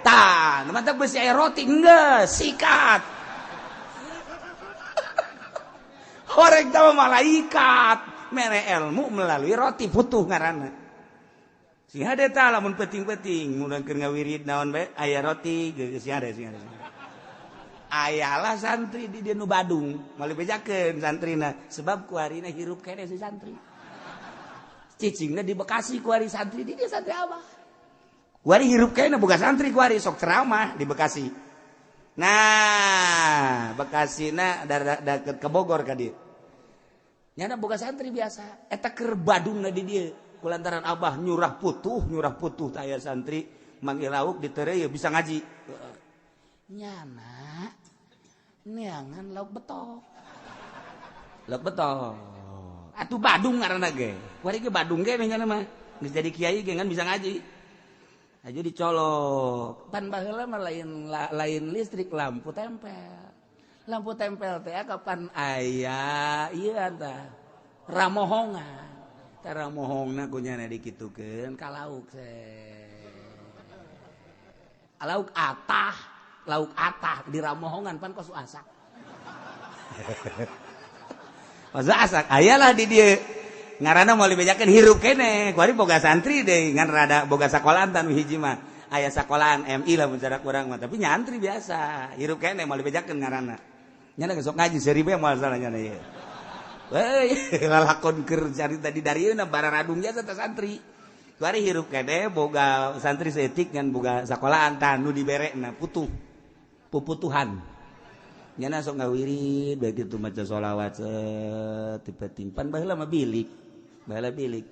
Tah, nu mantak beusi aya roti geus sikat. Horeg teh malaikat mere ilmu melalui roti putuh ngaranna. Sing hade tah lamun penting-penting mun keur ngawirid naon bae aya roti geus sing hade sing hade. Ayalah santri di dieu nu Badung, moal dibejakeun santrina sebab kuarina hirup keneh si santri. Cicingna di Bekasi kuari santri di dieu santri abah. Kuari hirup keneh boga santri kuari sok ceramah di Bekasi. Nah, Bekasina deket ke Bogor ka dieu. Nyana boga santri biasa, eta keur Badungna di dieu. Kulantaran abah nyurah putuh taya santri manggil lauk ditereu bisa ngaji. Nyana neangan lauk betok. Lauk betok. Atuh Badung ngaranna ge. Kuari ge Badung ge nyana mah. Geus jadi kiai ge ngan bisa ngaji. Aja dicolok. Pan baheula mah lain listrik lampu tempel. Lampu tempel teh kapan aya ieu tah ramohongan. Tara mohongna ku nyana dikitukeun ka lauk lauk atah di ramohongan pan kos asak. Kos asak ayalah di dieu. Ngaranna moal dibejakeun hirup keneh. Kuari boga santri deui ngan rada boga sakolahan tan hiji mah. Aya sakolahan MI lah mun cara kurang mah, tapi nyantri biasa. Hirup keneh moal dibejakeun ngaranna. Nyana sok ngaji seuri bae moal salah nyana ieu. Weh, lalakon keur carita di darieuna bararadung jasa teh santri. Kuari hirup keneh boga santri seetik ngan boga sakolahan tah nu diberekna putuh. Puputuhan. Nyana sok ngawirid bae kitu maca sholawat tipe timpan baheula mah bilik. Baheula bilik.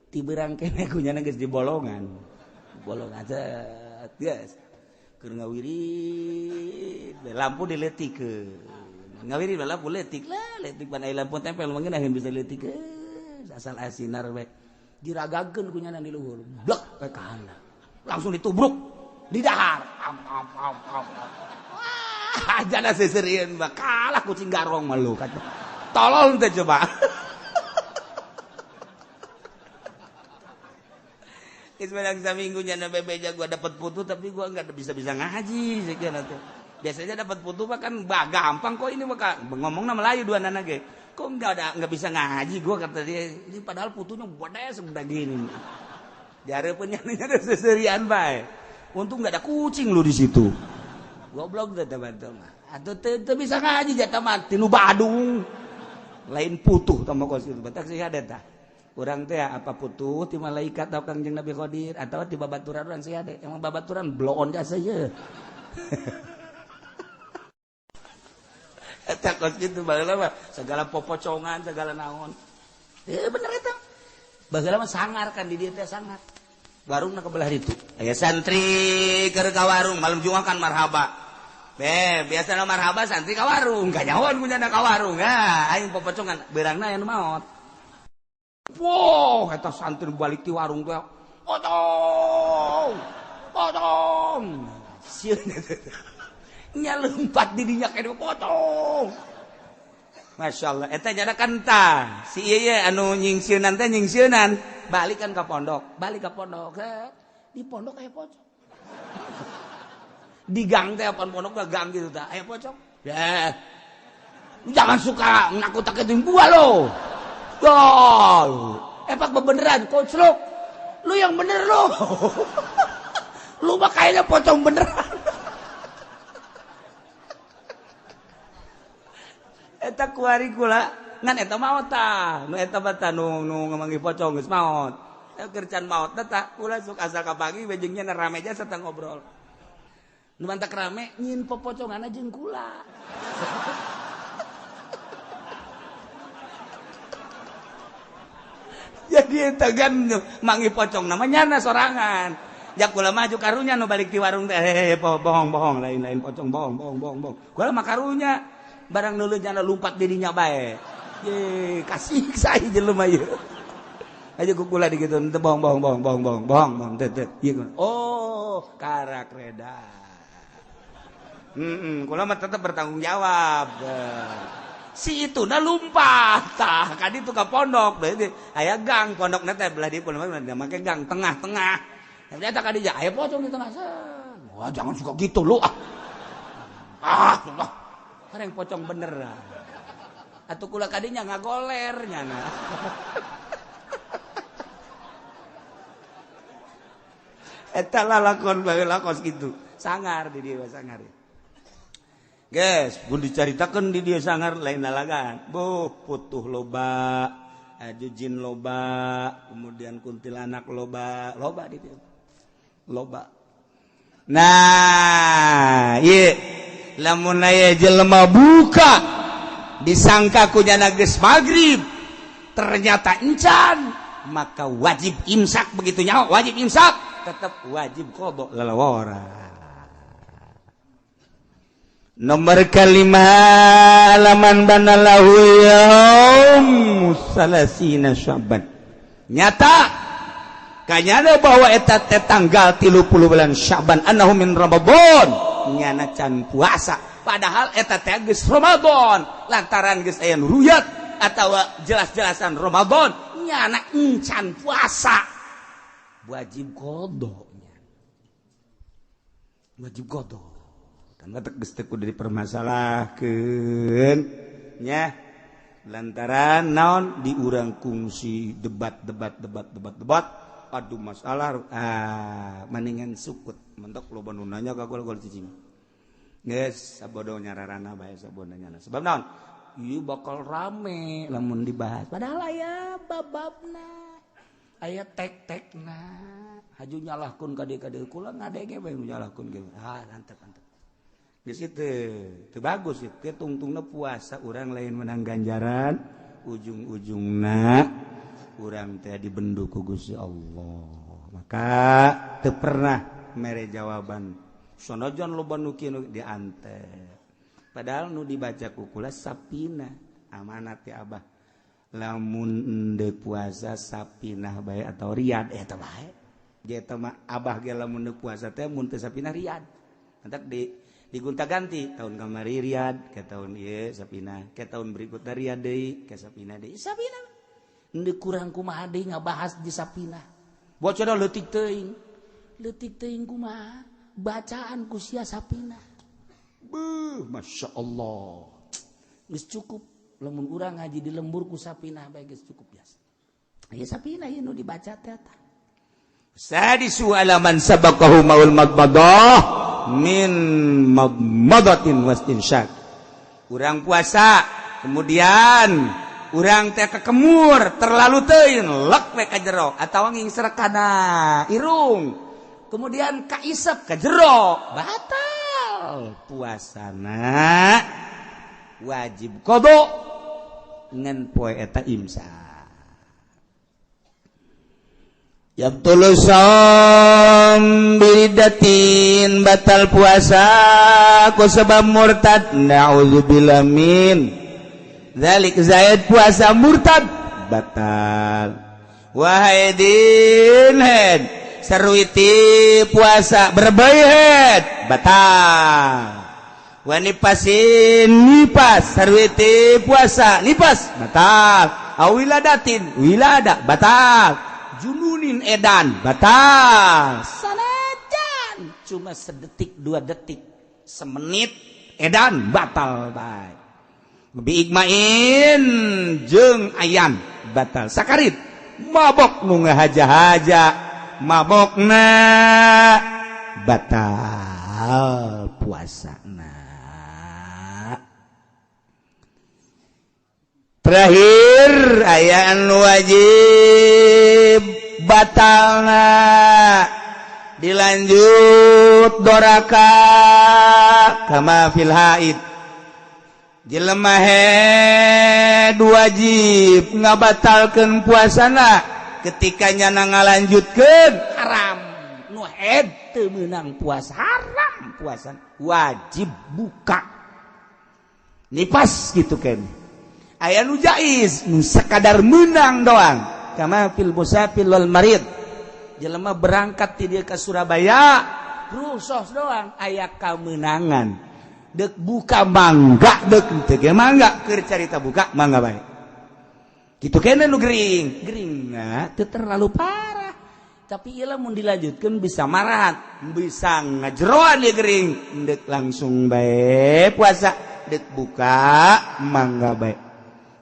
Ti beurang keneh ku nyana geus di bolongan. Bolongan set geus. Keur ngawirid lampu diletikeun. Ngawirid lampu letik lah, letik pan aya lampu tempel mah ngeunaheun bisa diletikeun. Asal asinar we. Diragakeun ku nyana di luhur. Blek ka handap. Langsung ditubruk di dahar. Am am am am. Wah, jana seserieun mah kalah kucing garong mah lu. Tolol teh coba. Geus menang saminggu nyana bebeja gua dapat putu tapi gua enggak bisa-bisa ngaji sekian teh. Biasanya dapat putu mah kan gampang kok ini mah ngomongna Melayu dua nana ge. Kok enggak bisa ngaji gua kata dia. Ini padahal putunya gede segede gini. Jareupun nyana seserian bae. Untung enggak ada kucing lu di situ. Goblok teh teman-teman. Atuh teu bisa ngaji jatah mah ti nu Badung. Lain putuh tah mah kos kitu. Batak sih ada tah. Urang teh apa putuh ti malaikat atau Kangjeng Nabi Khidir atau ti babaturan urang sih ada. Emang babaturan bloon jasa ye. Eta kos kitu baheula mah segala popocongan segala naon. Bener eta. Baheula mah sangar kan di dieu teh sangar. Warungna ke belah ditu. Aya santri keur ka warung malam Jumat kan marhaba. Be, biasana marhaba santri ka warung, kanyahoan punya ka warung. Ah, aing popocongan beurangna aya nu maot. Wow, eta santri balik ti warung teh. Potong. Potong. Sieun eta. Nya lompat di dinya kene potong. Masya Allah, eta nyana kan tah. Si ieu ye anu nyingsieunan teh nyingsieunan, balik kan ka pondok, balik ka pondok. Di pondok aya pocong. Di gang teh apaan pondok mah gang gitu tah, aya pocong. Ya. Lu jangan suka nakut-nakutin gua lo. Dol. Epak bebeneran, koclok. Lu yang bener lu. Lu mah kayaknya pocong beneran. Eta kuari kula ngan eta maot tah nu eta mah tah nu ngamanggih pocong geus maot. Keur can maot tah kula sok asal kapanggih bejengnya rame jasa tah ngobrol. Nu mantak rame nyin popocongan jeung kula. Jadi eta kan mangi pocong namanya nyana sorangan. Jak kula maju karunya nu balik di warung teh bohong-bohong lain-lain pocong bohong bohong bohong bohong. Kula mah karunya barang nulun nyana lumpat dirinya bae. Ye kasih saya jelema ieu. Aja kukula digitu teu bohong bohong bohong bohong bohong bohong bohong teu teu. Oh, karak reda. Kula mah tetep bertanggung jawab. Si itu na lumpat tah ka ditu ka pondok berarti aya gang pondokna teh belah dieu mah make gang tengah-tengah. Ternyata ka dieu aya pocong di tengah. Wah, jangan suka gitu lu ah. Ah, Allah. Kareng pocong bener. Atuh kula ka dinya ngagoler nyana. Eta lalakon baheula kos kitu. Sangar di dieu sangar. Guys, pun dicaritakeun di dieu sangar lain lalagan. Boh, putuh loba, jin loba, kemudian kuntilanak loba, loba di dieu. Loba. Nah, ieu lamun aya jelema buka disangka ku nyana geus magrib, ternyata encan, maka wajib imsak begitu nyaho, wajib imsak. Tetap wajib qada lalawara. Nomor kelima laman banalahu yaum salasina Sya'ban. Nyata kanyana bahwa eta teh tanggal 30 bulan Sya'ban annahu min Ramadan, nyana can puasa. Padahal eta teh geus Ramadan, lantaran geus aya ruyat atawa jelas-jelasan Ramadan, nyana encan puasa. Wajib kodoknya, wajib kodok. Karena geus teu kudu dipermasalahkeun nya. Lantaran naon diurang kungsi debat debat debat debat debat adu masalah mendingan sukut mentok loba nu nanya ka gol-gol cicing. Geus sabodo nyararana bae sabodo nyana. Sebab naon? Ieu bakal rame lamun dibahas. Padahal aya bababna. Aya tek-tekna haju nyalahkeun ka dieu ka dieu kula ngadege bae nyalahkeun ge. Ah antep antep. Geus teu teu bagus ieu tungtungna puasa urang lain menang ganjaran ujung-ujungna urang teh dibendu ku Gusti Allah. Maka teu pernah mere jawaban sanajan loba nu kieu diantep. Padahal nu dibaca ku kula sapina amanat ya Abah. Lamun endeu puasa sapinah bae atau riad eta bae. Eta mah abah ge lamun endeu puasa teh mun teu sapinah riad. Entak di digonta-ganti tahun kamari riad ke tahun ieu sapinah, ke tahun berikutna riad deui ke sapinah deui. Sapinah endeu kurang kumaha deui ngabahas di sapinah. Bocor leutik teuing. Leutik teuing kumaha? Bacaan ku sia sapinah. Beuh, masyaallah. Geus cukup. Lamun urang ngaji di lembur ku sapinah bae geus cukup biasa. Aya sapinah ieu nu dibaca teh eta. Sadisu alaman sabaqahu maul madmadah min madmadatin wastinsyaq. Urang puasa, kemudian urang teh kekemur terlalu teuing lek we ka jero atawa ngingsrek kana irung. Kemudian kaisep ka jero, batal puasana. Wajib qada ngan poe eta imsak. Yabtulu shaum biridatin batal puasa ku sebab murtad naudzubillah min dzalik zaid puasa murtad batal. Wahaidin head sarwiti puasa berbayhet batal. Wanipasin nipas sarwiti puasa nipas batal. Awiladatin wilada batal. Jununin edan batal. Sanajan cuma sedetik dua detik semenit edan batal bae. Biigmain jeung ayan batal. Sakarit mabok nu ngahaja-haja mabokna batal puasana. Terakhir ayaan wajib batalna Dilanjut doraka kama fil haid. Jelema haid wajib ngabatalkeun puasana ketika nyana ngalanjutkeun haram. Nu haid teu meunang puasa, haram puasa, wajib buka. Nipas gitu kan. Aya nu jaiz, nu sakadar meunang doang. Kama fil musafir wal marid. Jelema berangkat ti dieu ka Surabaya, rusos doang aya kamenangan. Dek buka mangga, dek teu ge mangga, keur carita buka mangga bae. Kitu keneh nu gering, geringna teu terlalu parah. Tapi ieu lamun dilanjutkeun bisa marahan, bisa ngajeroan ieu gering. Dek langsung bae puasa, dek buka mangga bae.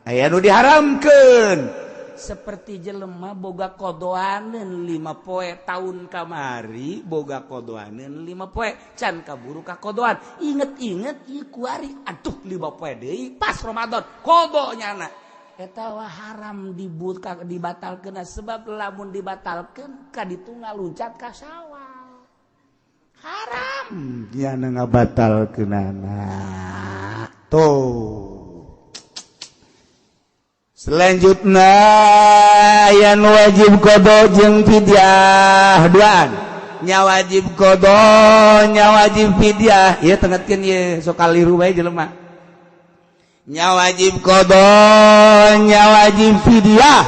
Aya nu diharamkeun. Seperti jelema boga kodoaneun 5 poe tahun kamari, boga kodoaneun 5 poe can kaburu ka kodoan, inget-inget ieu kuari aduh 5 poe deui pas Ramadan kodo nyana eta wah haram dibuka dibatalkeun sebab lamun dibatalkeun ka ditu ngaluncat ka Syawal haram nyana ngabatalkeunana tuh. Selanjutnya yang wajib qada jeung fidyah duaan. Nya wajib qada, nya wajib fidyah. Ieu tengetkeun ieu sok kaliru bae jelema. Nya wajib qada, nya wajib fidyah.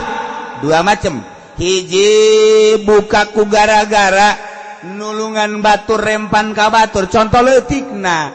Dua macam. Hiji buka ku gara-gara nulungan batur rempan ka batur. Contoh leutikna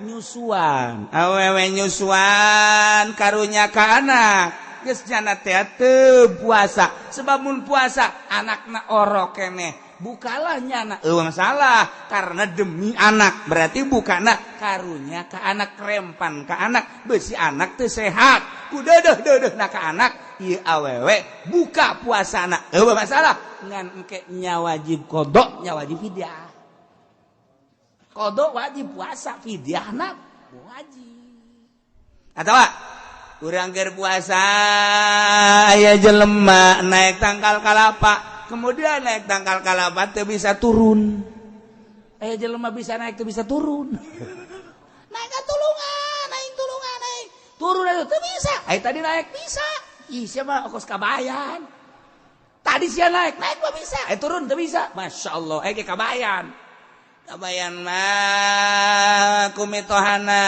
nyusuan. Awewe nyusuan karunya ka anak. Geus jana teh teu puasa sebab mun puasa anakna orok keneh bukalah nyana eueuh masalah karena demi anak berarti bukana karunya ka anak rempan ka anak beusi anak teu sehat ku deudeuh-deudeuhna ka anak ieu awewe buka puasana eueuh masalah ngan engke nya wajib qada nya wajib fidyah qada wajib puasa fidyahna wajib atawa urang keur puasa aya jelema naik tangkal kalapa kemudian naik tangkal kalapa teu bisa turun aya jelema bisa naik teu bisa turun naik ka tulungan aing tulungan aing turun atuh teu bisa ai tadi naik bisa ih sia mah kos kabayan tadi sia naik naik mah bisa ai turun teu bisa masyaallah ai ge kabayan kabayan mah kumitohana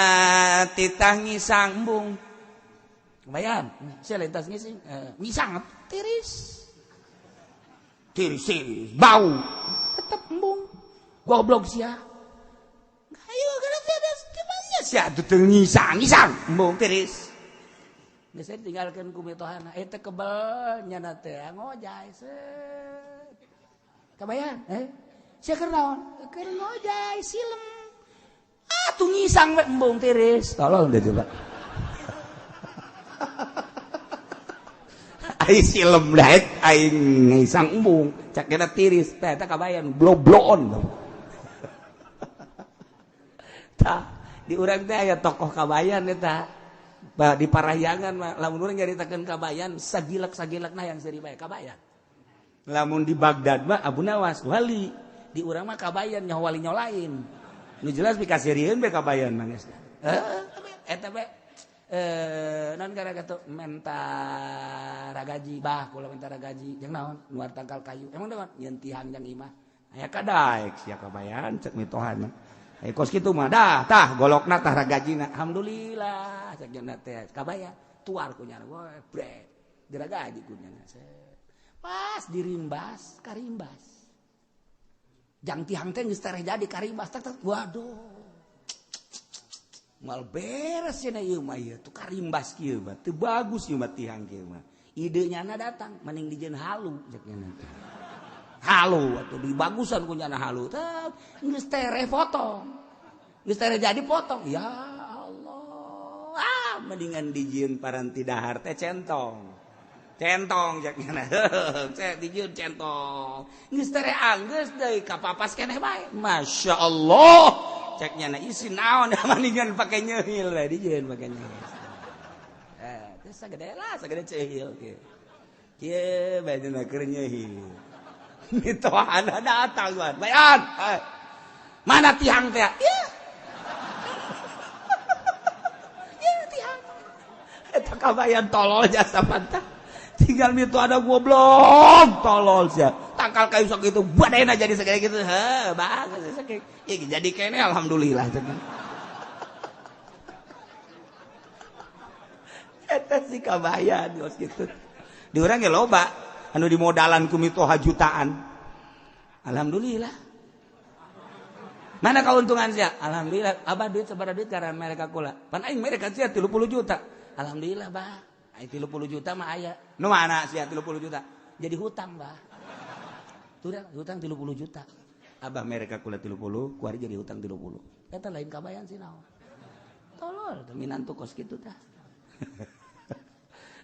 titah ngisang embung lumayan, saya lintas ngising, ngisang tiris, tiris, tiris, bau, tetap embung, goblok sia. Ayo kalau tiada gimana sia tuh ngisang, ngisang, embung tiris. Geus saya tinggalkan ku mitohana, eta kebel nyana teh ngojay set. Kabayan, sia keur naon? Keur ngojay silem. Ah tuh ngisang we embung tiris. Tolong deh coba. Ai silem daek aing ngisang embung cak kena tiris teh eta kabayan blobloon tah di urang teh aya tokoh kabayan eta di Parahyangan mah lamun urang nyaritakeun kabayan sagilak-sagilakna yang seuri bae kabayan lamun di Baghdad mah Abu Nawas wali di urang mah kabayan nyaho wali nyaho lain nu jelas pikaseurieun bae kabayan mah geus eta bae non gara gara menta ragaji bah kula menta ragaji jeung naon nuar tangkal kayu emang naon nyeun tihang jang imah aya kadaek sia kabayan cek mitohana aya kos kitu mah dah tah golokna tah ragajina alhamdulillah cek jeung teh kabayan tuar ku nyana we brek diragaji ku nyana pas dirimbas karimbas jang tihang teh geus tereh jadi karimbas tak waduh mal beres cenah ieu mah ieu tuh karimbas kieu mah teu bagus ieu mah tihang kieu mah ide nyana datang mending dijieun halu cek nyana halu atuh dibagusan ku nyana halu teh geus tereh potong geus tereh jadi potong ya Allah ah mendingan dijieun paranti dahar teh centong centong cek nyana cek dijieun centong geus tereh anggeus deui kapapas keneh bae masyaallah cek nyana isi naon mendingan pake nyeuhil we dijieun pake nyeuhil teh sagede lah sagede ceuhil kieu kieu bae dina keur nyeuhil Mitohana datang tuan. Bayan. Mana tihang teh? Ya. Ya tihang. Eta kabayan tolol jasa pantah. Tinggal mitohana goblok tolol sia. Tangkal kayu sok itu badena jadi segede gitu. Heh, bagus sakitu. Ya jadi kene alhamdulillah. Eta si kabayan geus kitu. Di urang ge loba anu dimodalan ku mitoha jutaan. Alhamdulillah. Mana keuntungan sia? Alhamdulillah, abah duit sabaraha duit karena mereka kula. Pan aing mereka sia 30 juta. Alhamdulillah, bah. Aing 30 juta mah aya. Nu mana sia 30 juta? Jadi hutang, bah. Turang hutang 30 juta. Abah mereka kula 30, kuari jadi hutang 30. Eta lain kabayan sih naon. Tolol, minantu kos kitu tah.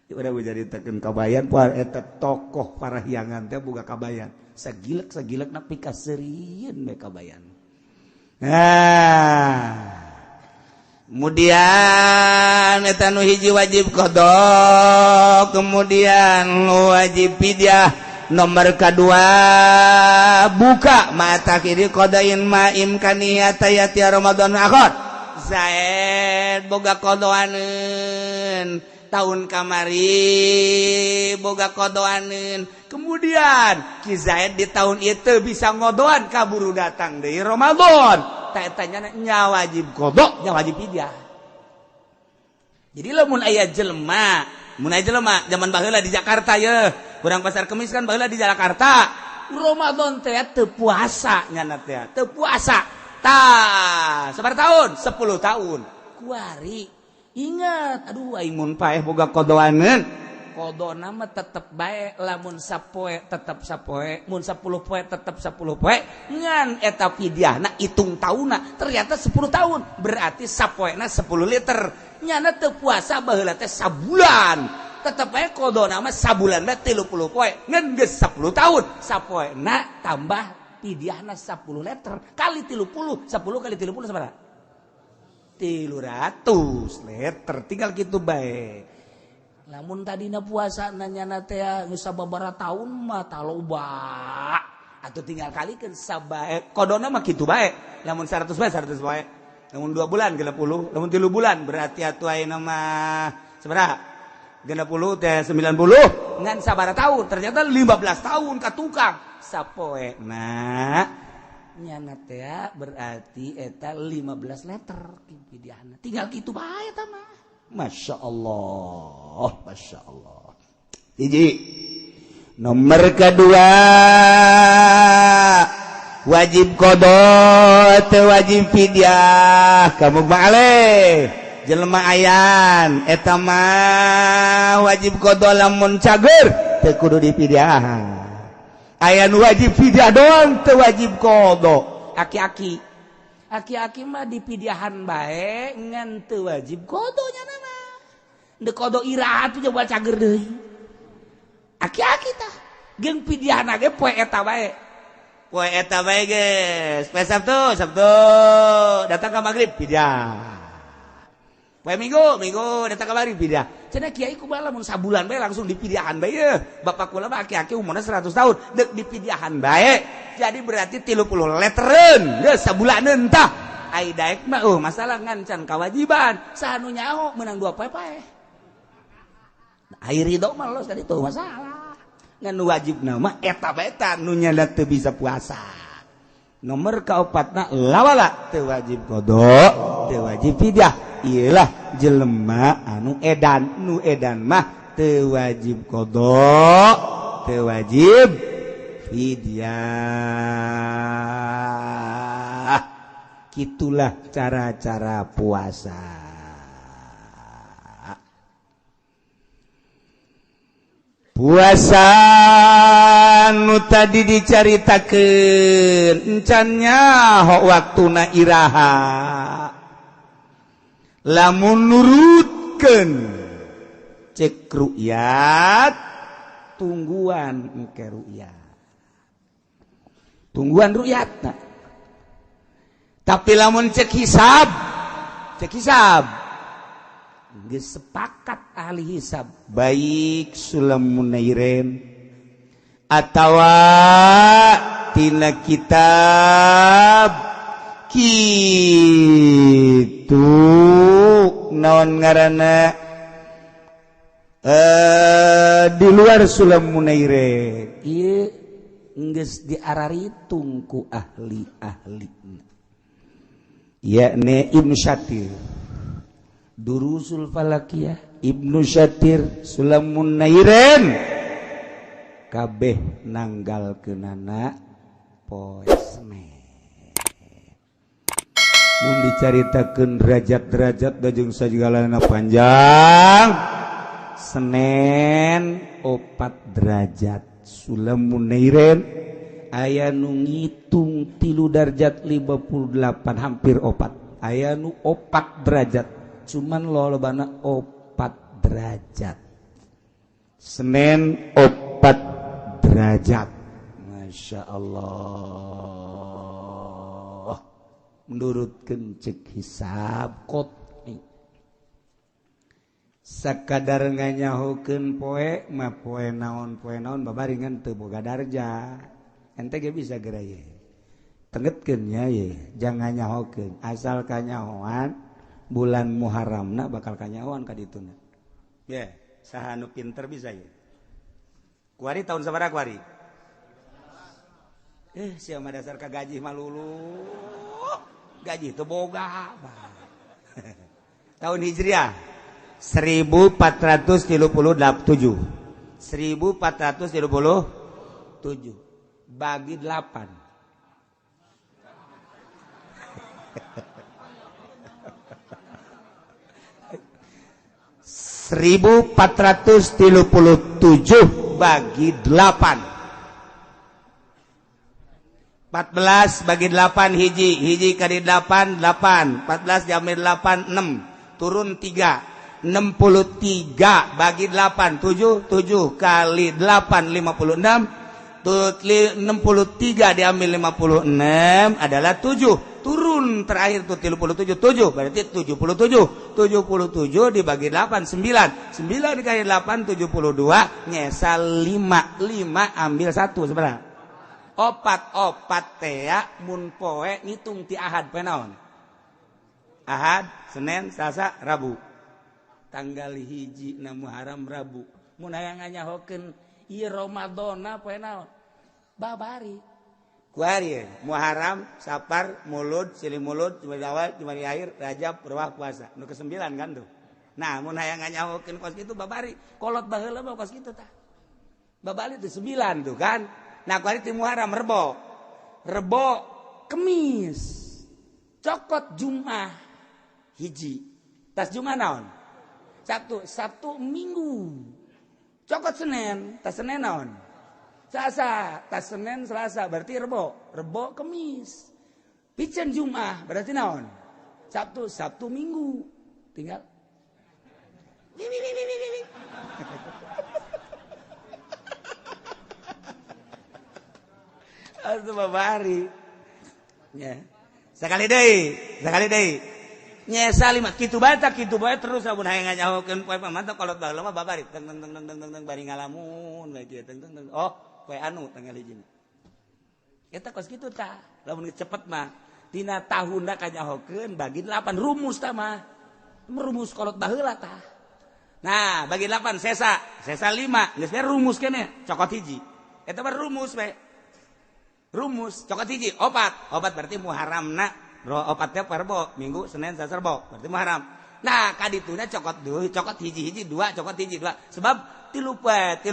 Udah dicaritakeun kabayan poe eta tokoh parahyangan teh boga kabayan. Sagilek-sagilek na pikaseurieun we kabayan. Nah, kemudian eta nu hiji wajib qada, kemudian wajib fidyah. Nomor kedua buka mata kiri qadain ma imkaniyata yati Ramadan akhir. Zaid boga qadaankeun tahun kamari boga kodoaneun, kemudian Ki Zaid di tahun itu bisa ngodoan kaburu datang dari Ramadan. Tak tanya nya wajib kodok, nya wajib fidyah. Jadi lamun aya jelema, mun aya jelema zaman baheula di Jakarta ye, urang pasar Kemis kan baheula di Jakarta. Ramadan teh teu puasa nyana teh, teu puasa. Tah, sabaraha tahun? 10 tahun. Kuari ingat, aduh aing mun paeh boga kodoaneun. Kodona mah tetep bae, lamun sapoe tetep sapoe, mun 10 poe tetep 10 poe, ngan eta fidyahna hitung taunna ternyata 10 tahun, berarti sapoena 10 liter. Nyana teu puasa baheula teh sabulan. Tetep bae kodona mah sabulan bae 30 poe, ngan geus 10 tahun. Sapoena tambah fidyahna 10 liter kali 30, 10 kali 30 sabaraha? 300 liter, tinggal gitu bae. Lamun tadina puasa nanya teh geus sababaraha tahun mah taloba. Atau tinggal kalikeun sabae kodona mah kitu bae. Lamun 100 bae 100 bae. Lamun 2 bulan 60, lamun 3 bulan berarti atuh ayeuna mah sabaraha? 60 teh 90 ngan sabaraha tahun? Ternyata 15 tahun ka tukang sapoe. Nah, nyana teh berarti eta 15 liter pidiahna. Tinggal kitu bae eta mah. Masya Allah, Masya Allah. Hiji. Nomor kedua wajib qada teu wajib fidyah. Kamu balik jelema ayan eta mah wajib qada lamun cager teu kudu dipidyahan. Aya nu wajib fidyah doang teu wajib qada. Aki-aki. Aki-aki mah dipidyahan bae ngan teu wajib qada nya mah. Deuk qada iraha tuh coba cager deui. Aki-aki tah jeung pidyahna ge poe eta bae. Poe eta bae geus. Poe Sabtu, Sabtu datang ka magrib pidyah. Poe Minggu, Minggu datang ka magrib pidyah. Cenah kiai kumaha lamun sabulan bae langsung dipidyahan bae ye. Bapak kula mah aki-aki umurna 100 tahun deuk dipidyahan bae. Jadi berarti 30 leteren geus sabulaneun tah. Ai daek mah masalah ngan can kawajiban. Saha nu nyaho meunang 2 poe paeh. Ai ridho mah los tadi tuh masalah. Ngan nu wajibna mah eta bae ta nu nyanda teu bisa puasa. Nomor kaopatna lawala teu wajib qada, teu wajib fidyah. Iyalah jelema anu edan, nu edan mah teu wajib qada, teu wajib fidyah. Kitulah cara-cara puasa. Puasa nu tadi dicaritakeun encan nyaho waktuna iraha. Lamun nurutkeun cek ru'yat tungguan engke ru'yat. Tungguan ru'yatna. Tapi lamun cek hisab geus sepakat ahli hisab baik Sulam Munairin Atawa tina kitab kitu naon ngaranna di luar Sulam Munairin ieu geus diararitung ku ahli-ahli yakni Ibnu Syatir Durusul Falakiyah Ibnu Syatir Sulam Munairin kabeh nanggalkeunana poe Senin. Mun dicaritakeun derajat-derajat da jeung sagalana panjang Senin 4 derajat Sulam Munairin aya nu ngitung 3 derajat 58 hampir 4 aya nu 4 derajat cuman lolobana 4 derajat Senin 4 derajat. Masya Allah menurutkeun cek hisab qot'i sakadar nganyahokeun poe mah poe naon babaringan teu boga darajat ente ge bisa geura ye tengetkeun nya ye jangan nyahokeun asal kanyahoan bulan Muharramna bakal kanyahoan ka dituna ye saha nu pinter bisa ye kuari tahun sabaraha kuari sia mah dasar ka gaji mah lulu gaji teu boga tahun Hijriah 1437 1437 bagi 8 1437 bagi 8 14 bagi 8 hiji hiji kali 8 8 14 diambil 8 6 turun 3 63 bagi 8 7 7 kali 8 56 63 diambil 56 adalah 7 turun terakhir tuh 37 7 berarti 77 77 dibagi 8 9 9 dikali 8 72 nyesal 5 5 ambil 1 sebenarnya opat opat tea mun poe ngitung ti Ahad poe naon Ahad Senin Selasa Rabu tanggal 1 na Muharram Rabu mun hayang nganyahokeun ieu Ramadana poe naon babari kuari Muharram Sapar Mulud Silih Mulud Jumadil Awal Jumadil Akhir Rajab Ruwah puasa nu ke-9 kan tuh. Nah mun hayang nganyahokeun kos kitu babari kolot baheula mah kos kitu tah babari tuh 9 tuh kan. Nah kuari ti Muharram Rebo Rebo Kemis cokot Jumat hiji tas Jumat naon Sabtu Sabtu Minggu cokot Senin tas Senin naon Selasa tas Senin Selasa berarti Rebo Rebo Kemis piceun Jumat berarti naon Sabtu Sabtu Minggu tinggal Aduh babari ya. Sekali deui nyesa lima kitu bae tak kitu bae terus amun hayang nganyahokeun poe pamantap kolot baheula mah babari teng teng teng teng teng bari ngalamun bae kieu teng teng teng oh poe anu tanggal hiji eta kos kitu tah lamun cepet mah tina tahunna kanyahokeun bagi 8 rumus tah mah rumus kolot baheula tah. Nah bagi 8 sesa sesa 5 geus rumus keneh cokot hiji eta mah rumus we rumus cokot hiji opat opat berarti Muharramna opatnya Rebo Minggu Senin Selasa Rebo berarti Muharram. Nah kadituna cokot dua cokot hiji-hiji dua cokot hiji dua sebab 30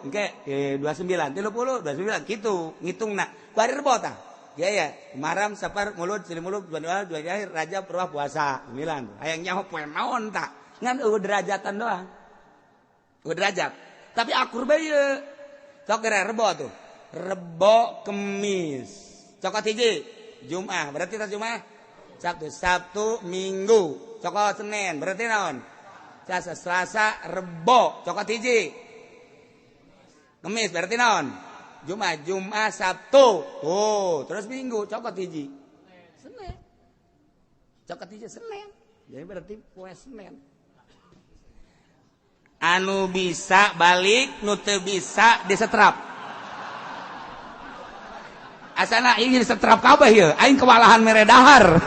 engke 29 30 29 kitu ngitungna kuari Rebo tah ya ya Muharram Sapar Mulud Silih Mulud Jumadil Jumadil Akhir Rajab Ruwah puasa 9 hayang nyaho poe naon tah ngan eueuh derajatan doang eueuh derajat tapi akur bae ieu sok geura Rebo tuh Rebo Kemis cokot hiji Jumat berarti tas Jumat Sabtu Sabtu Minggu cokot Senin berarti naon Selasa Selasa Rebo cokot hiji Kemis berarti naon Jumat Jumat Sabtu tuh terus Minggu cokot hiji Senin cokot hiji Senin jadi berarti poe Senin anu bisa balik nu teu bisa disetrap. Asana ingin setrap kabeh ieu, aing kewalahan mere dahar.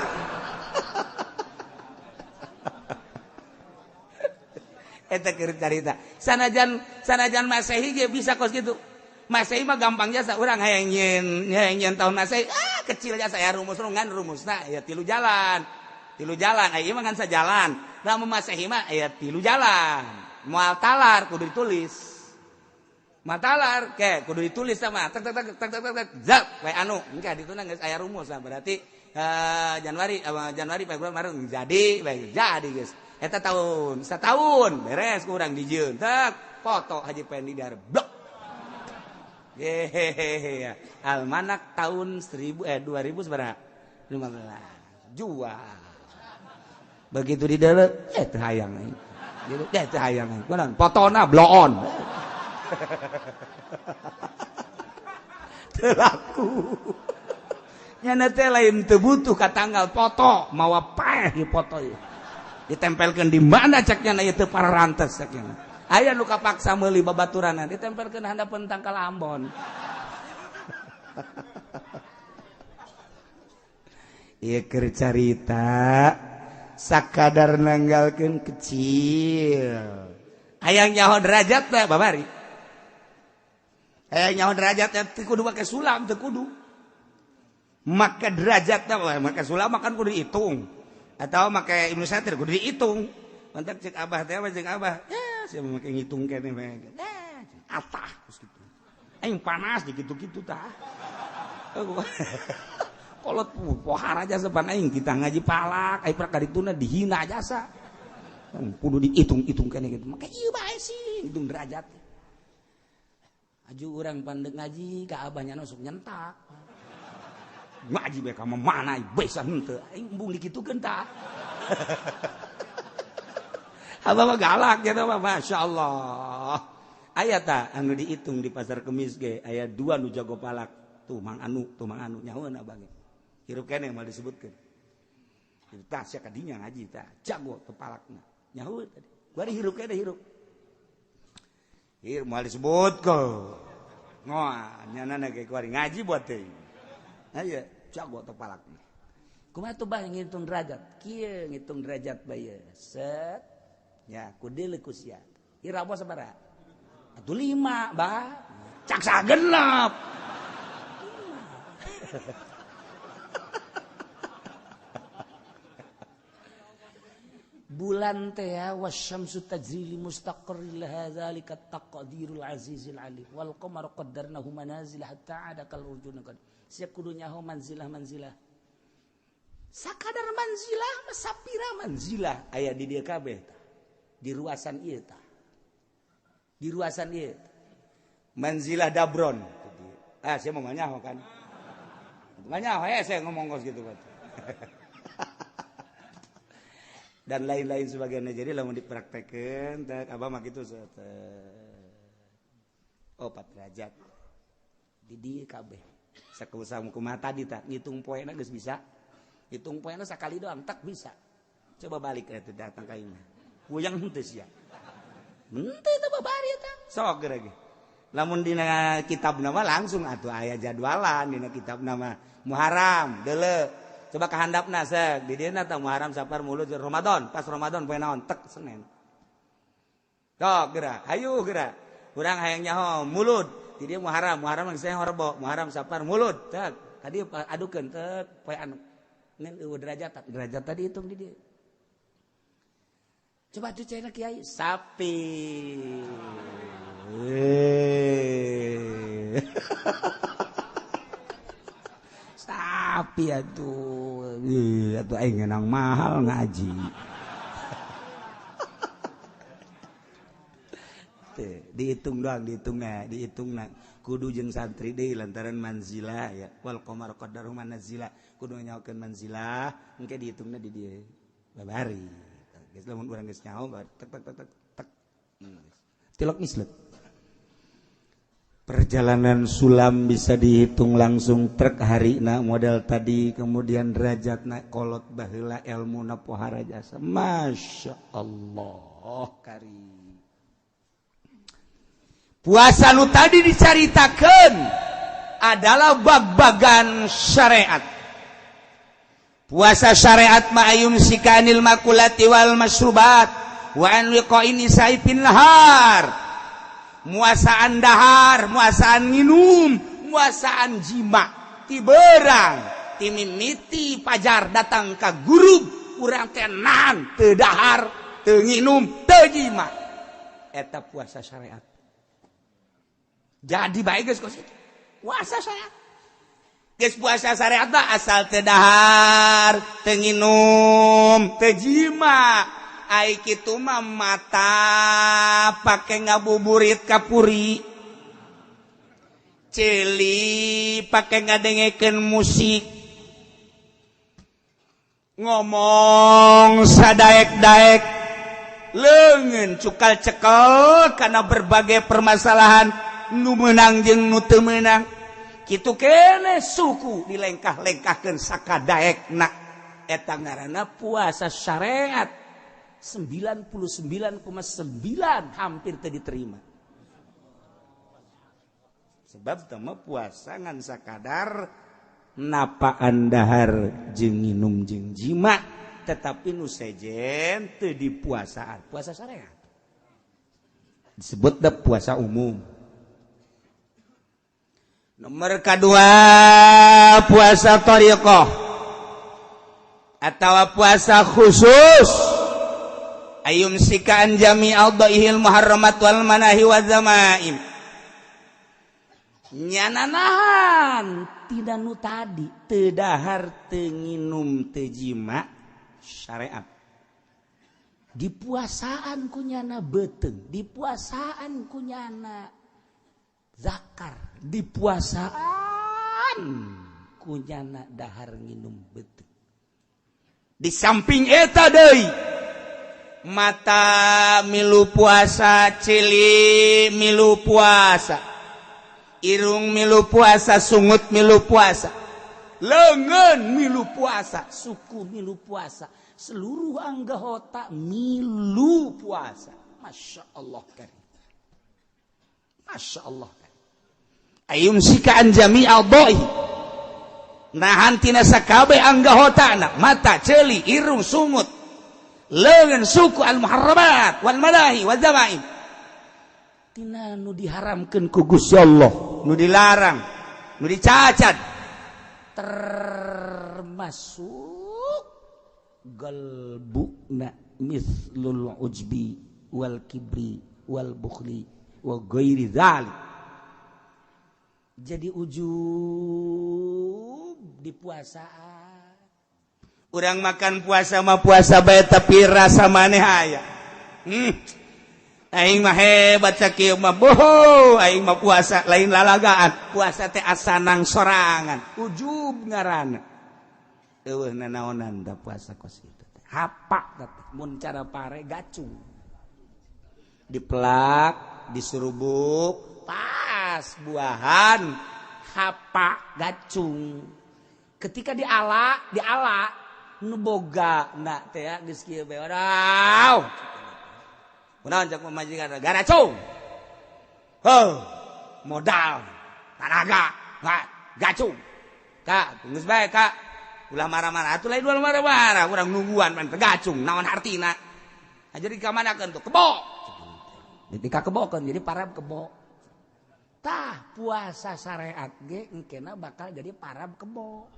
Eta keur carita. Sanajan Masehi ge bisa kos kitu. Masehi mah gampang jasa urang hayang nyieun tahun Masehi, ah kecil jasa ya rumus ngan rumusna ya tilu jalan. Tilu jalan, aya mah ngan sajalan. Lamun Masehi mah aya tilu jalan. Moal talar kudu ditulis. Matalar ke kudu ditulis sama tek tek tek tek tek tek zap we anu engke dituna geus aya rumus lah berarti Januari Januari Februari Maret jadi bae jadi geus eta tahun setahun beres kurang dijieun tek foto Haji Pendi dar blok hehehe almanak tahun 2015 jual begitu di dalam teu hayang aing teu hayang aing kunaon fotona bloon telaku nyana teh lain teu butuh ka tanggal foto mawa paeh di foto ieu ditempelkeun di mana cek nyana ieu teu pararantes cek nyana aya nu kapaksa meuli babaturanna ditempelkeun handapeun tangkal Ambon ieu keur carita sakadar nanggalkeun kecil hayang nyaho derajat teh babari nyaho derajatnya teu kudu make sulam teu kudu make derajatna make sulam makan kudu dihitung atau make Ibnu Satir kudu dihitung mantak cek abah teh cek abah ya sia make ngitung keneh bae atah geus kitu aing panas di kitu-kitu tah kolot pohara jasa pan aing kita ngaji palak aing prak dituna dihina jasa kudu dihitung-hitung keneh kitu make ieu bae sih hitung derajat. Aju urang pandek ngaji ka abahnya nusuk nyentak. Ngaji bae ka mana bisa henteu aing embung dikitukeun tah. Abah mah galak gitu mah masyaallah. Aya tah anu dihitung di pasar Kemis ge aya dua nu jago palak. Tuh Mang Anu, tuh Mang Anu nyahoeun abah ge. Hirup keneh moal disebutkeun. Tah sia ka dinya ngaji tah jago teu palakna. Nyahoeun tadi. Bari hirup keneh hirup. Hir moal disebutkeun. Ngoa nyana ge kuari ngaji buat teh. Aya jago teu palakna. Kumaha tuh bah ngitung derajat? Kieu ngitung derajat bae. Set. Ya kudu ku sia. Ira apa sabaraha? Atuh 5, bah. Cak sagenep. Bulan teh wasyamsu tajri li mustaqarrin laha zalika taqdirul azizil alim wal qamaru qaddarnahu manazil hatta ada kal urjun qad sia kudu nyaho manzilah manzilah sakadar manzilah mah sapira manzilah aya di dieu kabeh tah di ruasan ieu tah di ruasan ieu manzilah dabron ah sia mah nyaho kan nyaho saya ngomong kos gitu kan dan lain-lain sebagainya. Jadi lamun dipraktekeun teh abah mah kitu oh 4 derajat di dieu kabeh sakumaha kumaha tadi tah ngitung poena geus bisa hitung poena sakali doang tak bisa coba balik eta datang ka imah puyeng henteu sia henteu teh babari eta sok geura ge lamun dina kitabna mah langsung atuh aya jadwalan dina kitabna mah Muharram deuleu coba kahandapna sek di dieu tah Muharram Safar Mulud Ramadan pas Ramadan poe naon tek Senin sok geura hayu geura urang hayang nyaho Mulud di dieu Muharram Muharram geus horbo Muharram Safar Mulud tek tadi adukeun tek poe anu ngan eueuh derajat derajat tadi hitung di dieu coba tuh cina kiai sapi sapi atuh atuh aing ngenang mahal ngaji dihitung doang dihitungna dihitungna kudu jeung santri deui lantaran manzilah ya wal qamar qaddaru manazila kudu nyahokeun manzilah engke dihitungna di dieu babari geus lamun urang geus nyaho tek tek tek tek tilok mislet. Perjalanan sulam bisa dihitung langsung truk harina model tadi kemudian derajatna kolot baheula elmuna pohara jasa Masya Allah kari puasa nu tadi dicaritakeun adalah bag-bagan syariat. Puasa syariat ma ayumsikanil makulati wal masrubat wa an wiqa'in nisa'i fin nahar. Muasaan dahar, muasaan nginum, muasaan jima ti berang, ti mimiti pajar datang ka gurub urang teh nahan teu dahar, teu nginum, teu jima. Eta puasa syariat. Jadi bae geus kos kitu. Puasa syariat. Geus puasa syariat mah asal teu dahar, teu nginum, teu jima. Ai kitu mah mata pake ngabuburit kapuri. Ceuli pake ngadengekeun musik. Ngomong sadaek-daek. Leungeun cukal cekel karena berbagai permasalahan nu meunang jeung nu teu meunang. Kitu keneh suku dilengkah-lengkahkeun sakadaekna. Eta ngaranna puasa syariat 99,9 hampir teu diterima. Sebab teu mah puasa ngan sakadar napaan dahar jeung nginum jeung jima, tetapi nu sejen teu dipuasaan. Puasa syariat disebut da puasa umum. Nomor kedua puasa thariqah atau puasa khusus ayumsikan jami al-dhaihil muharramat wal manahi wa zamaim. Nyana nahan tidak nu tadi teu dahar teu nginum teu jima syariat. Dipuasaan ku nyana beuteung, dipuasaan ku nyana zakar, dipuasaan ku nyana dahar nginum beuteung. Di samping eta deui mata milu puasa, ceuli milu puasa, irung milu puasa, sungut milu puasa, leungeun milu puasa, suku milu puasa, seluruh anggota milu puasa. Masya Allah karim. Masya Allah karim. Ayumsikan jami'al doi. Nahan tina sakabeh anggotana, mata, ceuli, irung, sungut, leungeun, suku, al muharramat wal manahi wal zamaim. Tina nu diharamkeun ku Gusti Allah, nu dilarang, nu dicacat, termasuk galbuna mislul ujbi wal kibri wal bukhli wa ghairi dzalik. Jadi ujub di puasaan. Urang makan puasa mah puasa bae tapi rasa maneh aya. Aing mah hebat sakieu mah, boho aing mah puasa lain lalagaan, puasa teh asanang sorangan, ujub ngaranna. Eueuh nanaonan da puasa kos kitu teh. Hapak teh mun cara pare gacung. Dipelak, diserubuk, pas buahan hapak gacung. Ketika diala, diala nu boga na teh geus kieu bae. Wadaw. Kunaon cak pamajikan garacung. Heuh, modal, tanaga, gacung. Kak, geus bae kak. Ulah marah-marah atuh lain ulah marah-marah, urang nungguan pan gacung, naon hartina. Nah, jadi ka manakeun tuh kebo. Jadi ka kebokeun jadi parab kebo. Tah puasa syariat ge engkena bakal jadi parab kebo.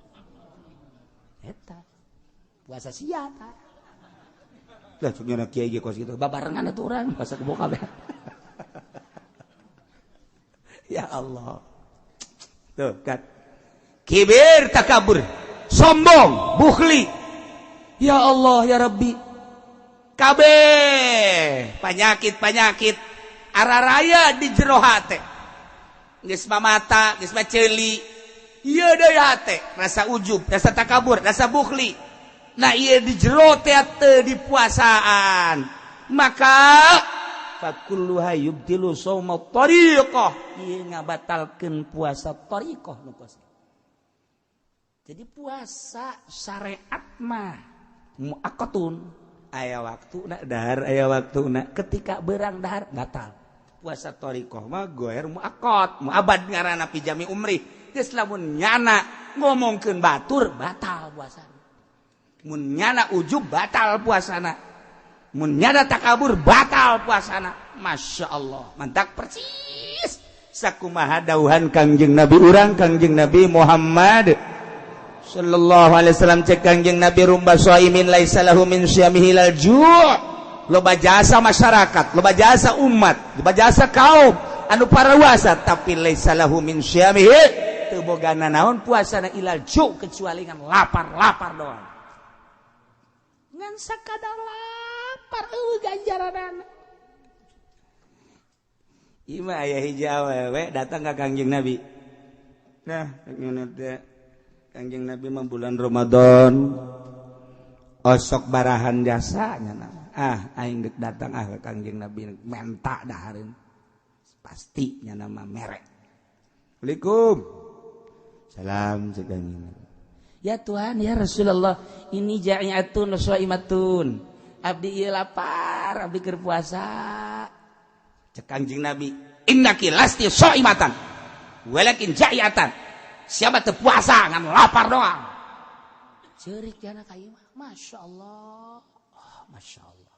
Eta puasa sia tah. Lah cuk nya kiai ge kos kitu babarengan atuh urang puasa kebo kabeh. Ya Allah. Tuh kan. Kibir, takabur, sombong, bukhli. Ya Allah ya Rabbi. Kabeh penyakit-penyakit araraya di jero hate. Geus mah mata, geus mah ceuli. Ieu deui hate, rasa ujub, rasa takabur, rasa bukhli. Nah ieu di jero teh teu dipuasaan. Maka fakulluha yubtilu shauma tariqah. Ieu ngabatalkeun puasa tariqah nu kos. Jadi puasa syariat mah muaqqatun. Aya waktuna dahar, aya waktuna ketika berang dahar batal. Puasa thariqah mah goer muaqqat, muabad ngaranna pijami umri. Geus lamun nyana ngomongkeun batur batal puasana. Mun nyana ujub batal puasana. Mun nyana takabur batal puasana. Masya Allah, mantak persis sakumaha dauhan Kangjeng Nabi urang Kangjeng Nabi Muhammad sallallahu alaihi wasallam. Cek Kangjeng Nabi rumba shaimin laisa lahu min syamihi ilal ju'. Loba jasa masyarakat, loba jasa umat, loba jasa kaum anu parwasa, tapi laisa lahu min syamihi teu boga nanaon puasana ilal ju' kecuali ngan lapar-lapar doang. Ngan sakadar lapar eueuh ganjaranana. Ieu mah aya hiji awewe datang ka Kangjeng Nabi. Nah, ngene teh Kangjeng Nabi mah bulan Ramadan osok barahan jasanya nama. Ah, aing dek datang ah ke Kangjeng Nabi menta dahareun. Pasti nya nama merek. Assalamualaikum. Salam cek Kangjeng Nabi. Ya Tuhan, ya Rasulullah, ini ja'iatun shaimatun. Abdi ieu lapar, abdi keur puasa. Cek Kangjeng Nabi, innaki lasti shaimatan walakin ja'iatan. Siapa teu puasa ngan lapar doang. Ceurik jana ka ieu mah. Masya Allah. Oh, Masya Allah.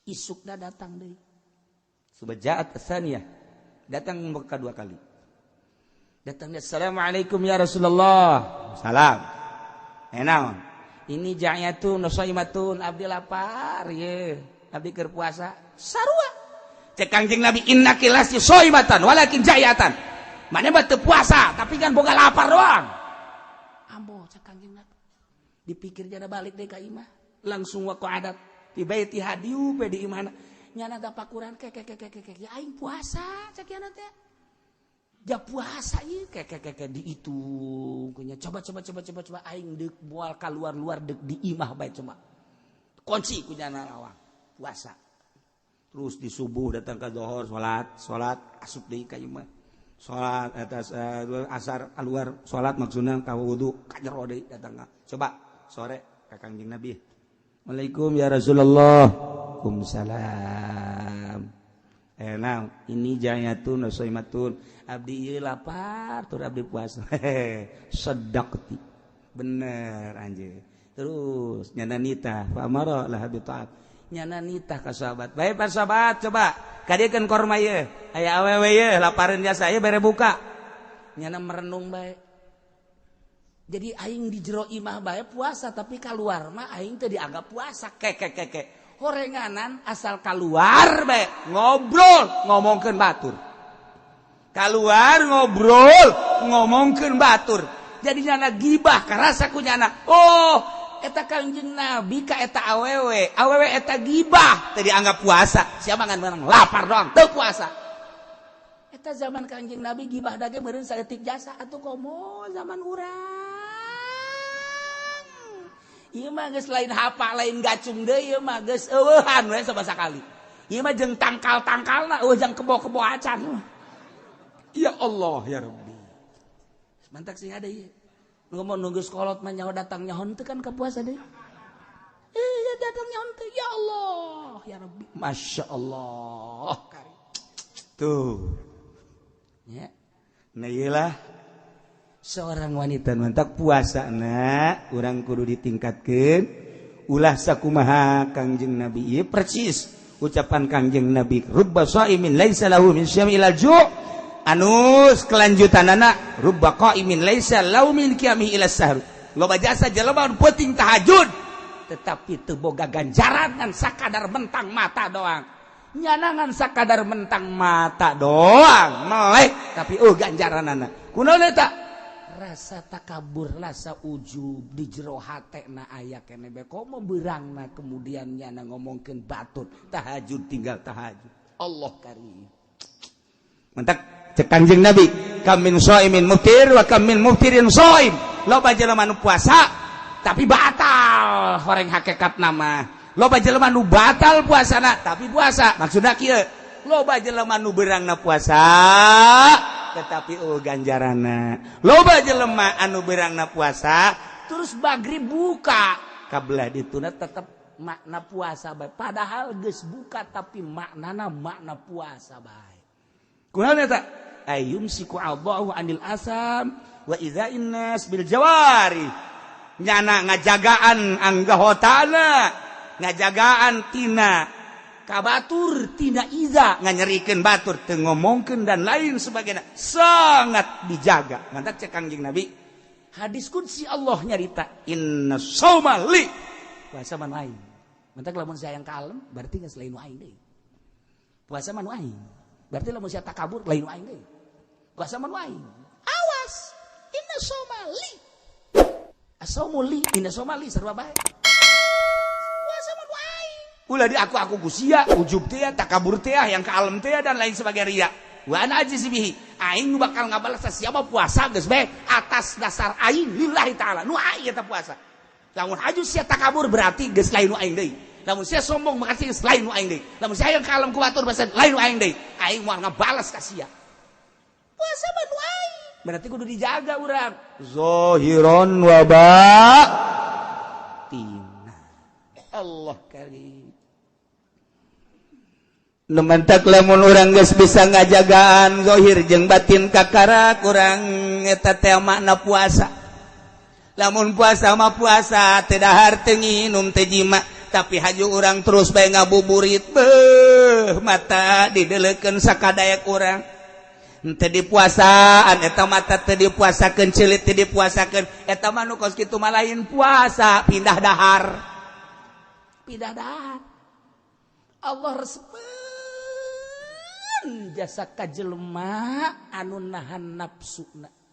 Isukna datang deui. Subajaat tsaniyah. Datang kedua kali. Datangnya, assalamualaikum ya Rasulullah. Salam. Naon? Ini ja'yatun shaimatun, abdi lapar ye. Abdi keur puasa. Sarua. Cek Kangjeng Nabi innaki lasti shaimatan walakin ja'yatan. Mane mah teu puasa tapi kan boga lapar doang. Ambo cek Kangjeng Nabi. Dipikir jana balik deui ka imah. Langsung waqa'adat di baiti hadiu pe di imahna. Nyana tapakuran ke ke ke ke ke ya aing puasa cek yana teh. Ja puasa ieu ke ke ke ke dihitung kunya coba coba coba coba coba aing deuk moal kaluar-luar deuk di imah bae coba. Kunci ku nyana lawang puasa. Terus di subuh datang ke zuhur salat, salat asup deui ka imah. Salat atas asar keluar salat maksudna ka wudu ka jero deui datang. Coba sore ka Kangjeng Nabi. Waalaikum ya Rasulullah. Waalaikumsalam. Nah, ini jayatun shaimatun. Abdi ieu lapar tur abdi puasa. Sadaqti. Bener anjeun. Terus nyana nitah fa amara lah bi ta'at. Nyana nitah ka sahabat. Bae pak sahabat coba kadiekeun korma ieu. Aya awewe ieu lapareun jasa ieu bere buka. Nyana merenung bae. Jadi aing di jero imah bae puasa tapi keluar mah aing teu dianggap puasa. Ke ke ke ke. Horenganan asal keluar bae ngobrol ngomongkeun batur. Keluar ngobrol ngomongkeun batur. Jadi nyana gibah karasa ku nyana. Oh, eta Kangjeng Nabi ka eta awewe. Awewe eta gibah teu dianggap puasa. Siapa ngan menang lapar doang teu puasa. Eta zaman Kangjeng Nabi gibah dage meureun saeutik jasa atuh komo zaman urang. Ieu mah geus lain hapa lain gacung deui ieu mah geus eueuhan we sabasa sakali. Ieu mah jeung tangkal-tangkalna eueuh jang kebo-kebo acan. Ya Allah ya Rabbi. Mantak sing ada ieu. Ngomong nunggu sekolot mah nyaho datang nyaho teu kan ka puasa deui. Eh datang nyaho teu ya Allah ya Rabbi. Masya Allah. Tuh. Ya. Nah ieulah seorang wanita mantak puasa na urang kudu ditingkatkeun ulah sakumaha Kangjeng Nabi ieu persis ucapan Kangjeng Nabi rubba shaimin laisa lahu min syami ilal ju' anus kelanjutanana rubba qaimin laisa lahu min qiyamihi ila sahur. Loba jasa jelema penting tahajud tetapi teu boga ganjaran ngan sakadar mentang mata doang. Nyana ngan sakadar mentang mata doang melek tapi oh ganjaranana kunaon eta rasa takabur rasa ujub di jero hatena aya keneh bae komo beurangna kemudian nyana ngomongkeun batur tahajud tinggal tahajud. Allah karim. Mentak cek Kangjeng Nabi kam min shaimin muftir wa kam min muftirin shaim. Loba jelema nu puasa tapi batal horeng hakikat nama. Loba jelema nu batal puasana tapi puasa. Maksudna kieu loba jelema nu beurangna puasa tetapi oh ganjarana. Loba jelema anu beurangna puasa terus magrib buka kabelah dituna tetep makna puasa bae. Padahal geus buka tapi maknana makna puasa bae. Kunaon eta? Ayumsiku a'dha'uhu anil asam wa idza'in nas bil jawari. Nyana ngajagaan anggahotana, ngajagaan tina kabatur, tina iza nganyerikeun batur, teu ngomongkeun dan lain sebagainya, sangat dijaga. Mantak cek Kangjeng Nabi, hadis qudsi Allah nyarita inna shauma li, puasa mah nu aing. Mantak lamun saya yang kalem berarti geus lain nu aing deui. Puasa mah nu aing. Berarti lamun sia takabur lain nu aing deui. Puasa mah nu aing. Awas, inna shauma li. Asaumu li, inna shauma li sarua bae. Puasa mah nu aing. Ulah di aku ku sia, ujub teh, takabur teh, yang kalem teh dan lain sebagainya ria. Wa ana ajzi bihi. Aing nu bakal ngabalas siapa puasa geus bae atas dasar aing lillahi taala. Nu aing eta puasa. Lamun haju sia takabur berarti geus lain nu aing deui. Lamun sia sombong makasih geus lain nu aing deui. Lamun sia yang kalem ku batur bahasa lain nu aing deui. Aing moal ngabalas ka sia. Puasa mah nu aing. Berarti kudu dijaga urang. Zahiron wa batina. Allah karim. Nu mantak lamun urang geus bisa ngajagaan zahir jeung batin kakara kurang eta teh makna puasa. Lamun puasa mah puasa teu dahar, teu nginum, teu jima, tapi haju urang terus bae ngabuburit, beuh, mata dideleukeun sakadaek urang. Teu dipuasaan eta mata, teu dipuasakeun ceulit, teu dipuasakeun eta mah. Nu kos kitu mah lain puasa, pindah dahar, pindah dahar. Allah resepeun jasa ka jelema anu nahan nafsu,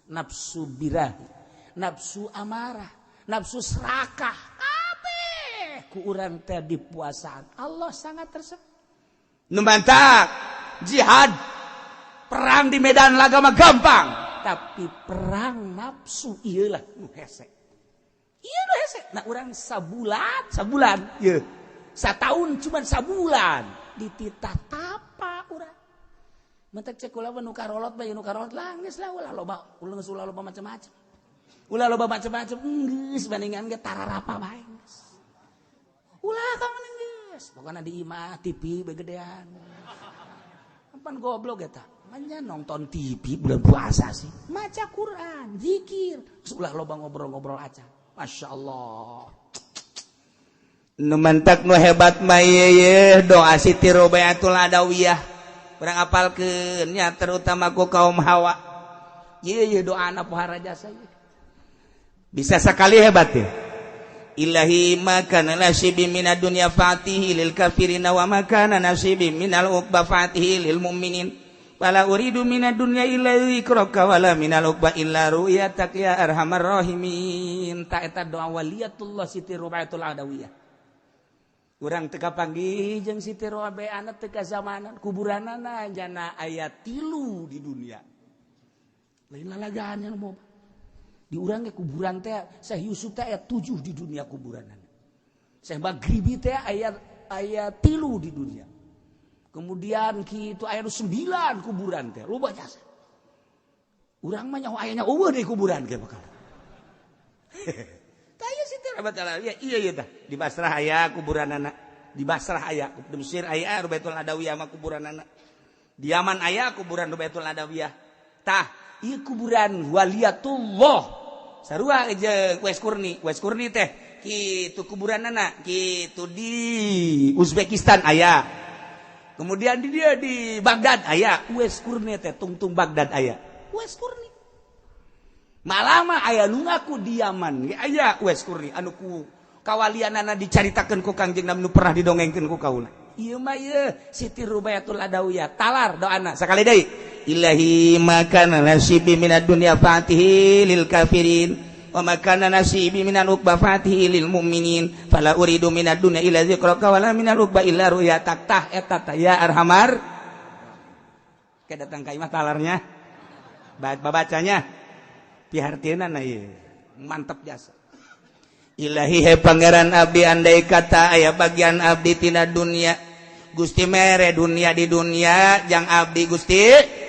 nafsu birahi, nafsu amarah, nafsu serakah, kabeh ku urang teh dipuasaan. Allah sangat resep. Nu mantak jihad, perang di medan laga mah gampang, tapi perang nafsu iyalah nu hese, iya nu hese. Nah, urang sabulan sabulan ieu satahun cuman sabulan dititah tapa urang. Mentek cek kula nu karolot bae, nu karolot lah geus lah, ulah loba, ulah geus, ulah loba macam-macam, ulah loba macam-macam geus, bandingan ge tararapa bae geus, ulah ka mana geus. Pokona di imah TV begedean. Pan goblok eta. Manya nonton TV bulan puasa sih. Maca Quran, zikir. Terus ulah loba ngobrol-ngobrol aja. Masya Allah. Nu mantak nu hebat mah ye doa Siti Robiatul Adawiyah. Urang apalkeun nya, terutama ku kaum hawa. Ye ye doa anak pohara jasa ye. Bisa sekali hebat ya. Ilahi ma kana nasibi minad dunya fatihi lil kafirina wa ma kana nasibi minal uqba fatihi lil mu'minin. Wala uridu minad dunya illa dzikraka wala minal uqba illa ru'yatak ya arhamar rahimin. Ta eta doa waliyatullah Siti Rubatul Adawiyah. Urang teu kapanggih jeung Siti Rubaiyah teu kazamanan, kuburanana jana aya 3 di dunia. Lain lalagaan yang mau di urang ge kuburan teh Syekh Yusuf teh aya 7 di dunia kuburanana. Syekh Maghribi teh aya aya 3 di dunia. Kemudian kitu aya 9 kuburan teh, loba jasa. Urang mah nyaho ayana eueuh deui kuburan ge bakal. Tah ieu Siti Rubatul Adawiyah, iya iya tah. Di Basrah aya kuburanana. Di Basrah aya, di Mesir aya Rubatul Adawiyah mah kuburanana. Di Yaman aya kuburan Rubatul Adawiyah. Tah, ieu kuburan waliyatullah. Sarua jeung Uwais Qurni, Uwais Qurni teh kitu kuburanana, kitu di Uzbekistan aya. Kemudian di dia di Baghdad aya, Uwais Qurni teh tungtung Baghdad aya. Uwais Qurni. Malah mah aya nu ngaku di Yaman ge aya Uwais Qurni anu ku kawalianana dicaritakeun ku Kangjeng Nabi nu pernah didongengkeun ku kaula. Ieu mah ieu Siti Rubayatul Adawiyah talar doana sakali deui. Ilahi ma kana nasibi minad dunya fatihi lil kafirin wa ma kana nasibi minal uqba fatihi lil mu'minin fala uridu minad dunya illa dzikraka wala minal uqba illa ru'yatak. Tah eta tah ya arhamar. Ke datang ka imah talarnya. Babacanya pihartieunana ieu mantep jasa. Ilahi he pangeran abdi, andai kata aya bagian abdi tina dunia, Gusti mere dunia di dunia jang abdi, Gusti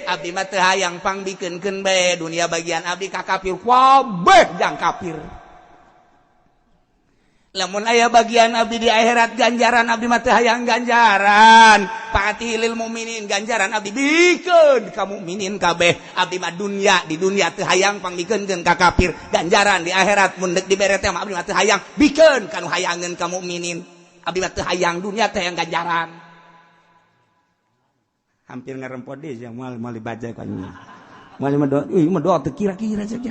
abdi mah teu hayang, pangbikeunkeun bae dunia bagian abdi ka kafir kabeh, jang kafir. Lamun aya bagian abdi di akhirat ganjaran abdi mah teu hayang ganjaran. Fatilil mukminin ganjaran abdi bikeun ka mukminin kabeh. Abdi mah dunya di dunya teu hayang pangmikeunkeun ka kafir. Ganjaran di akhirat mun deuk dibere teh mah abdi mah teu hayang bikeun ka nu hayangeun ka mukminin. Abdi mah teu hayang dunya teh hayang ganjaran. Hampir ngarempot deui sia moal moal dibaca ku anjing. Moal mah doa, euy mah doa teu kira-kira sia.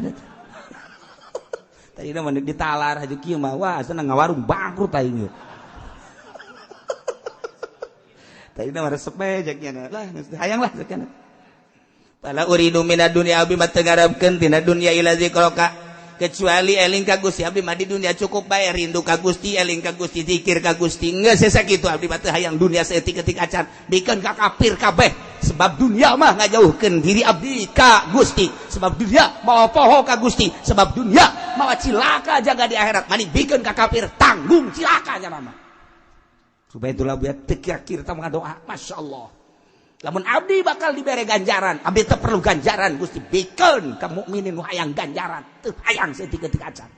Tadi mah ditalar haji kieu mah wah asana ngawarung bangkrut aing. Tadi mah resep bae cek nya lah hayang lah cek nya. Fala uridu minad dunya abdi mah teu ngarepkeun tina dunya ila zikraka kecuali eling ka Gusti abdi mah di dunia cukup bae rindu ka Gusti eling ka Gusti zikir ka Gusti geus sakitu abdi mah teu hayang dunia saeutik-eutik acan bikeun ka kafir kabeh sebab dunia mah ngajauhkeun diri abdi ka Gusti sebab dunia mawa poho ka Gusti sebab dunia mawa cilaka jaga di akhirat mani bikeun ka kafir tanggung cilaka nya mah supaya itulah buat teu kira-kira tah ngadoa masyaallah lamun abdi bakal dibere ganjaran abdi teu perlu ganjaran Gusti bikeun ka mukminin nu hayang ganjaran teu hayang saeutik-eutik acan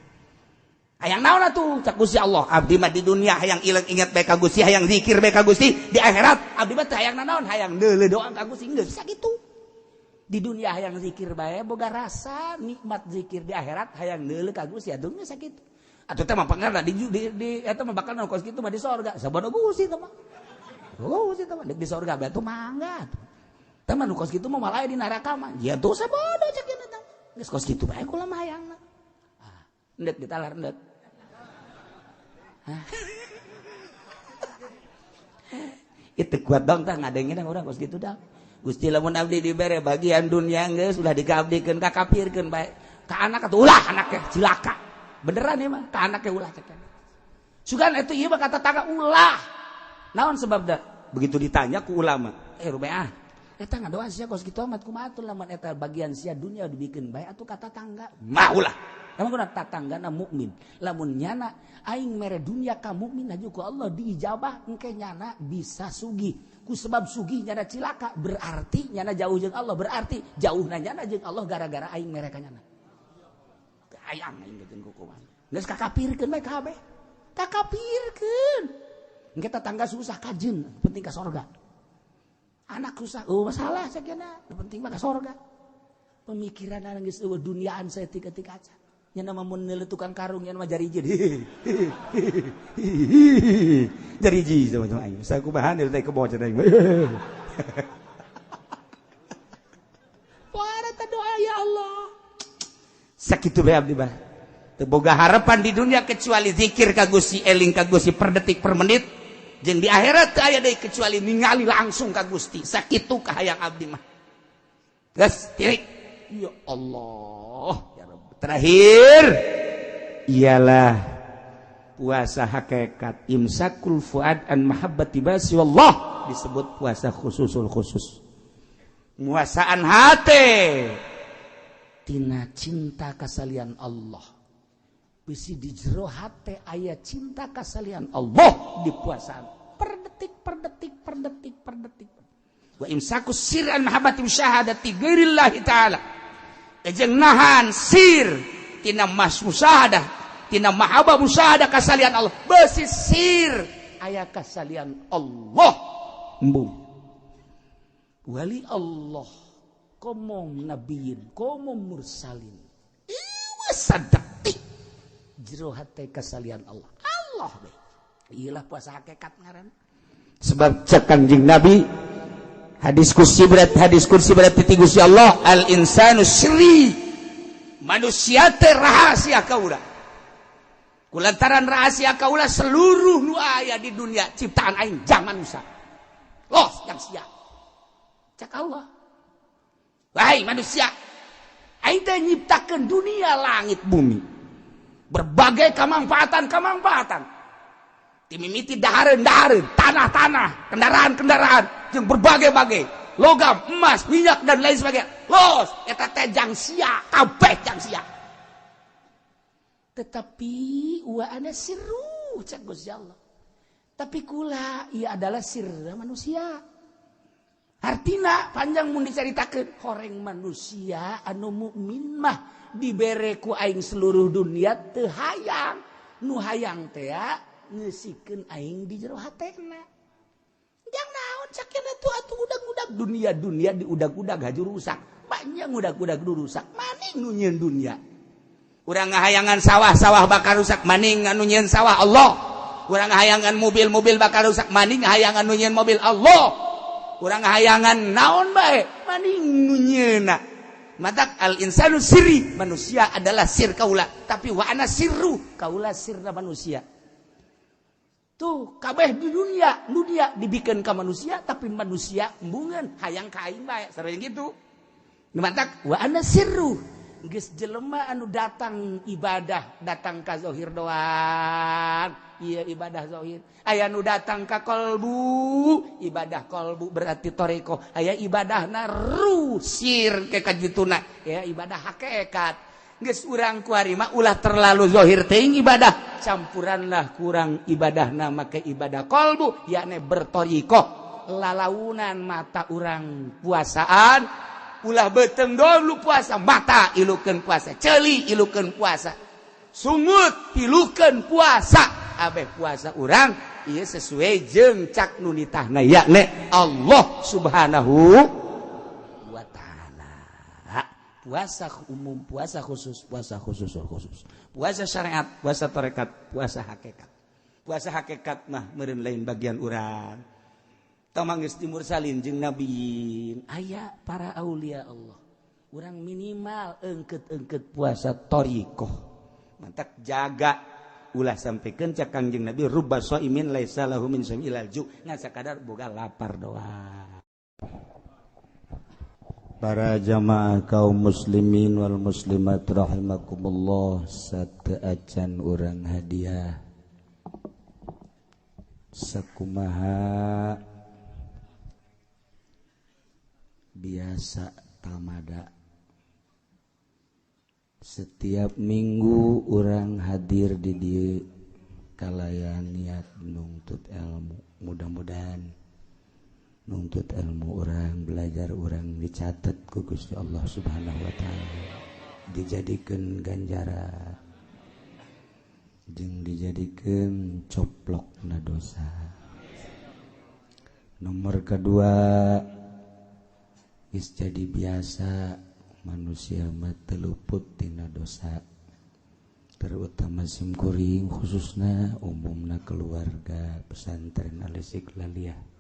hayang naon atuh cak Gusti Allah abdi mah di dunia hayang ilang ingat bae ka Gusti hayang zikir bae ka Gusti di akhirat abdi mah teu hayang nanaon hayang deuleu doa ka Gusti geus sakitu di dunia hayang zikir bae boga rasa nikmat zikir di akhirat hayang deuleu ka Gusti atuh geus sakitu atuh teh mah pangarna di eta mah bakal kos kitu mah di sorga sabodo Gusti teh mah Gusti teh mah di sorga bae atuh mangga teh mah nu kos kitu mah malah di neraka mah ya atuh sabodo cek ieu teh geus kos kitu bae kula mah hayangna ah endek ditalar endek. Itu kuat dong tah ngadengin urang kos kitu dang. Gusti lamun abdi dibere bagian dunia geus ulah dikaabdikeun ka kafirkeun bae. Ka anak atuh ulah anaknya cilaka. Beneran ieu mah ka anaknya ulah cek. Sugan atuh ieu mah kata tetangga ulah. Naon sebabna? Begitu ditanya ku ulama, rubeah. Eta ngadoa sia kos kitu amat kumaha atuh lamun eta bagian sia dunia dibikeun bae atuh ka tetangga. Mah ulah. Emang kuna tatanggana mukmin. Lamun nyana aing mere dunia ka mukmin aju ku Allah diijabah engke nyana bisa sugih. Ku sebab sugih nyana cilaka berarti nyana jauh jeung Allah berarti jauhna nyana jeung Allah gara-gara aing mere ka nyana. Hayang aing geus kukuman. Geus kakapirkeun bae kabeh. Kakapirkeun. Engke tetangga susah kajeun, penting ka sorga. Anak susah, oh masalah sakiana, penting mah ka sorga. Pemikiran geus eueuh duniaan saeutik-eutik aja. Nya nama mun neuleuh tukang karung nya nama jariji. Jariji sama-sama aing. Sakumaha teh kebo cenah aing. Poara teh doa ya Allah. Sakitu bae abdi mah. Teu boga harapan di dunia kecuali zikir ka Gusti, eling ka Gusti per detik per menit. Jeung di akhirat teu aya deui kecuali ningali langsung ka Gusti. Sakitu kahayang abdi mah. Geus tirik. Ya Allah. Terakhir ialah puasa hakikat imsakul fuad an mahabbati basi wallah disebut puasa khususul khusus muasaan hati tina cinta kasalian Allah bisi di jero hate aya cinta kasalian Allah di puasaan per detik per detik per detik per detik wa imsakus sir an mahabbati musyahadati ghairillahi ta'ala jeung nahan sir tina mas musahadah tina mahabbah musahadah kasalian Allah besi sir aya kasalian Allah embung wali Allah komo nabiyin komo mursalin ieu sadetik jero hate kasalian Allah Allah we ieulah puasa hakikat ngaran sebab cek Kanjeng Nabi hadis kursi berat ti Gusti Allah al insanu sri manusia teh rahasia kaula kulantaran rahasia kaula seluruh nu aya di dunia ciptaan aing jang manusia los yang sia cek Allah wahai manusia aing teh nyiptakeun dunia langit bumi berbagai kamanfaatan timimiti dahareun-dahareun tanah-tanah kendaraan-kendaraan jeung berbagai-bagai logam, emas, minyak dan lain sebagainya. Los eta teh jang sia, kabeh jang sia. Tetapi wa ana sirru cek Gusti Allah. Tapi kula ieu adalah sirra manusia. Artina panjang mun dicaritakeun horeng manusia anu mukmin mah dibere ku aing seluruh dunia teu hayang. Nu hayang teh ngeusikeun aing di jero hatena. Jang naon cakena tuh atuh udag-udag dunia-dunia diudag-udag haju rusak. Banyak udag-udag rusak. Maning nu nyieun dunia. Urang ngahayangan sawah-sawah bakal rusak, maning anu nyieun sawah Allah. Urang ngahayangan mobil-mobil bakal rusak, maning hayangan nu nyieun mobil Allah. Urang ngahayangan naon bae, maning nu nyieunna. Matak al insanu sirri, manusia adalah sir kaula, tapi wa ana sirru, kaula sirna manusia. Tuh kabeh di dunia, dunia dibikeun ka manusia, tapi manusia embungeun hayang ka aing bae, sareng gitu. Matak wa ana sirru. Geus jelema anu datang ibadah, datang ka zahir doang. Iya ibadah zahir. Aya nu datang ka kolbu, ibadah kolbu berarti toreko. Aya ibadahna rusir ke kajituna, ya ibadah hakikat. Geus urang kuari mah ulah terlalu zahir teuing ibadah, campuranlah kurang ibadahna make ibadah kolbu, yakni bertorikoh. Lalaunan mata urang puasaan, ulah beteng dulu puasa, mata ilukeun puasa, ceuli ilukeun puasa, sungut ilukeun puasa, abeh puasa urang ieu sesuai jeung cak nu nitahna yakni Allah Subhanahu wa taala. Puasa umum, puasa khusus, puasa khusus khusus, puasa syariat, puasa tarekat, puasa hakikat. Puasa hakikat mah meureun lain bagian urang. Tamang geus dimursalin jeung nabiin, aya para aulia Allah. Urang minimal engket-engket puasa thariqah. Mantak jaga ulah sampaikan cak Kangjeng Nabi rubba shaimin laisa lahu min shaim ilal ju, ngan sakadar boga lapar doang. Para jamaah kaum muslimin wal muslimat rahimakumullah, sateuacan urang hadiah sakumaha biasa tamada. Setiap minggu orang hadir di dieu kalayan niat nuntut ilmu. Mudah-mudahan nuntut ilmu orang, belajar orang dicatat ku Gusti Allah Subhanahu wa taala, dijadikeun ganjaran jeung dijadikeun coplokna dosa. Nomor kedua, geus jadi biasa manusia mah teu luput tina dosa, terutama simkuring khususna umumna keluarga pesantren Al-Istiqlaliyah.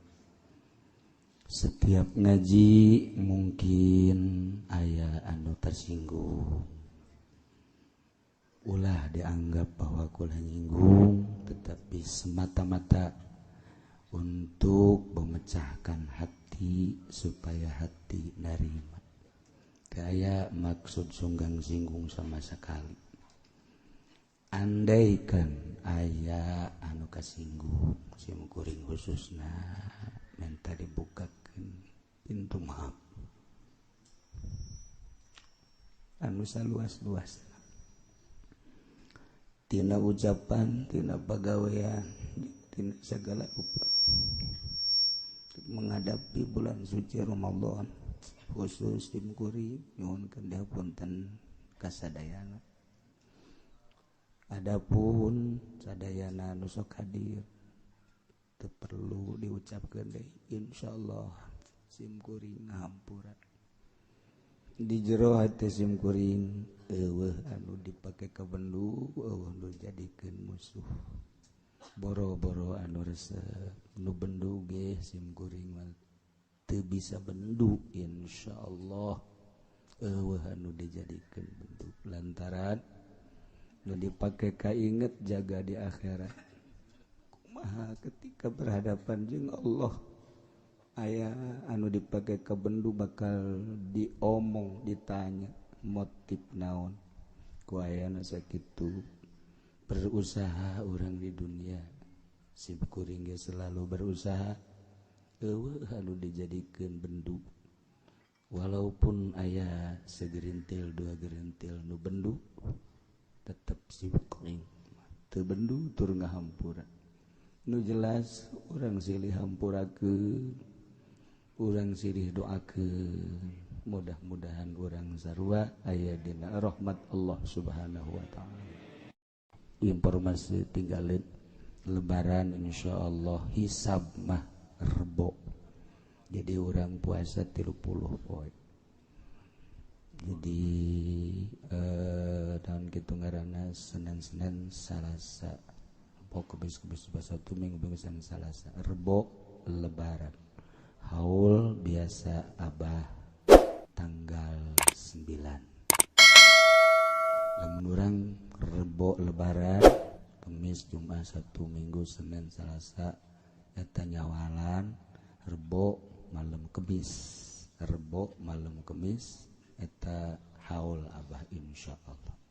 Setiap ngaji mungkin aya anu tersinggung, ulah dianggap bahwa kula nyinggung, tetapi semata-mata untuk memecahkan hati supaya hati narima. Kayak maksud sunggang singgung sama sekali. Andaikan aya anu kasinggung sim kuring khususna minta dibukakeun pintu maaf anu saluas-luas tina ucapan, tina pagawean, tina segala rupa. Menghadapi bulan suci Ramadan khusus tim kuring nyuhunkeun dihapunten kasadayana. Adapun sadayana nu sok hadir teu perlu diucapkeun deui, insyaallah sim kuring ngahampura. Di jero hate sim kuring eueuh anu dipake ka bendu, eueuh nu jadikeun musuh. Boro-boro anu resep nu bendu ge sim kuring mah teu bisa bendu, insyaallah eueuh anu dijadikeun bendu lantaran nu dipake kainget jaga di akhirat. Kumaha ketika berhadapan jeung Allah aya anu dipake ka bendu bakal diomong, ditanya motif naon ku ayana sakitu. Berusaha orang di dunia sim kuring ge selalu berusaha eueuh anu dijadikeun bendu, walaupun aya segerintil dua gerintil nu bendu tetep sim kuring teu bendu tur ngahampura. Nu jelas urang silih hampurakeun, urang silih doakeun, mudah-mudahan urang sarua aya dina rahmat Allah Subhanahu wa taala. Informasi tinggalin lebaran insyaallah hisab mah Rebo. Jadi orang puasa 30 poe. Jadi tahun kitu ngaranna Senin-Senin, Salasa, Rebo, Kemis, Kemis, Jumat, Sabtu, Minggu, Minggu, Senin, Salasa, Rebo lebaran. Haul biasa Abah tanggal 9. Lamun urang Rebo lebaran, Kemis, Jumat, Sabtu, Minggu, Senin, Selasa eta nyawalan. Rebo malam Kemis, Rebo malam Kemis eta haul Abah insyaallah.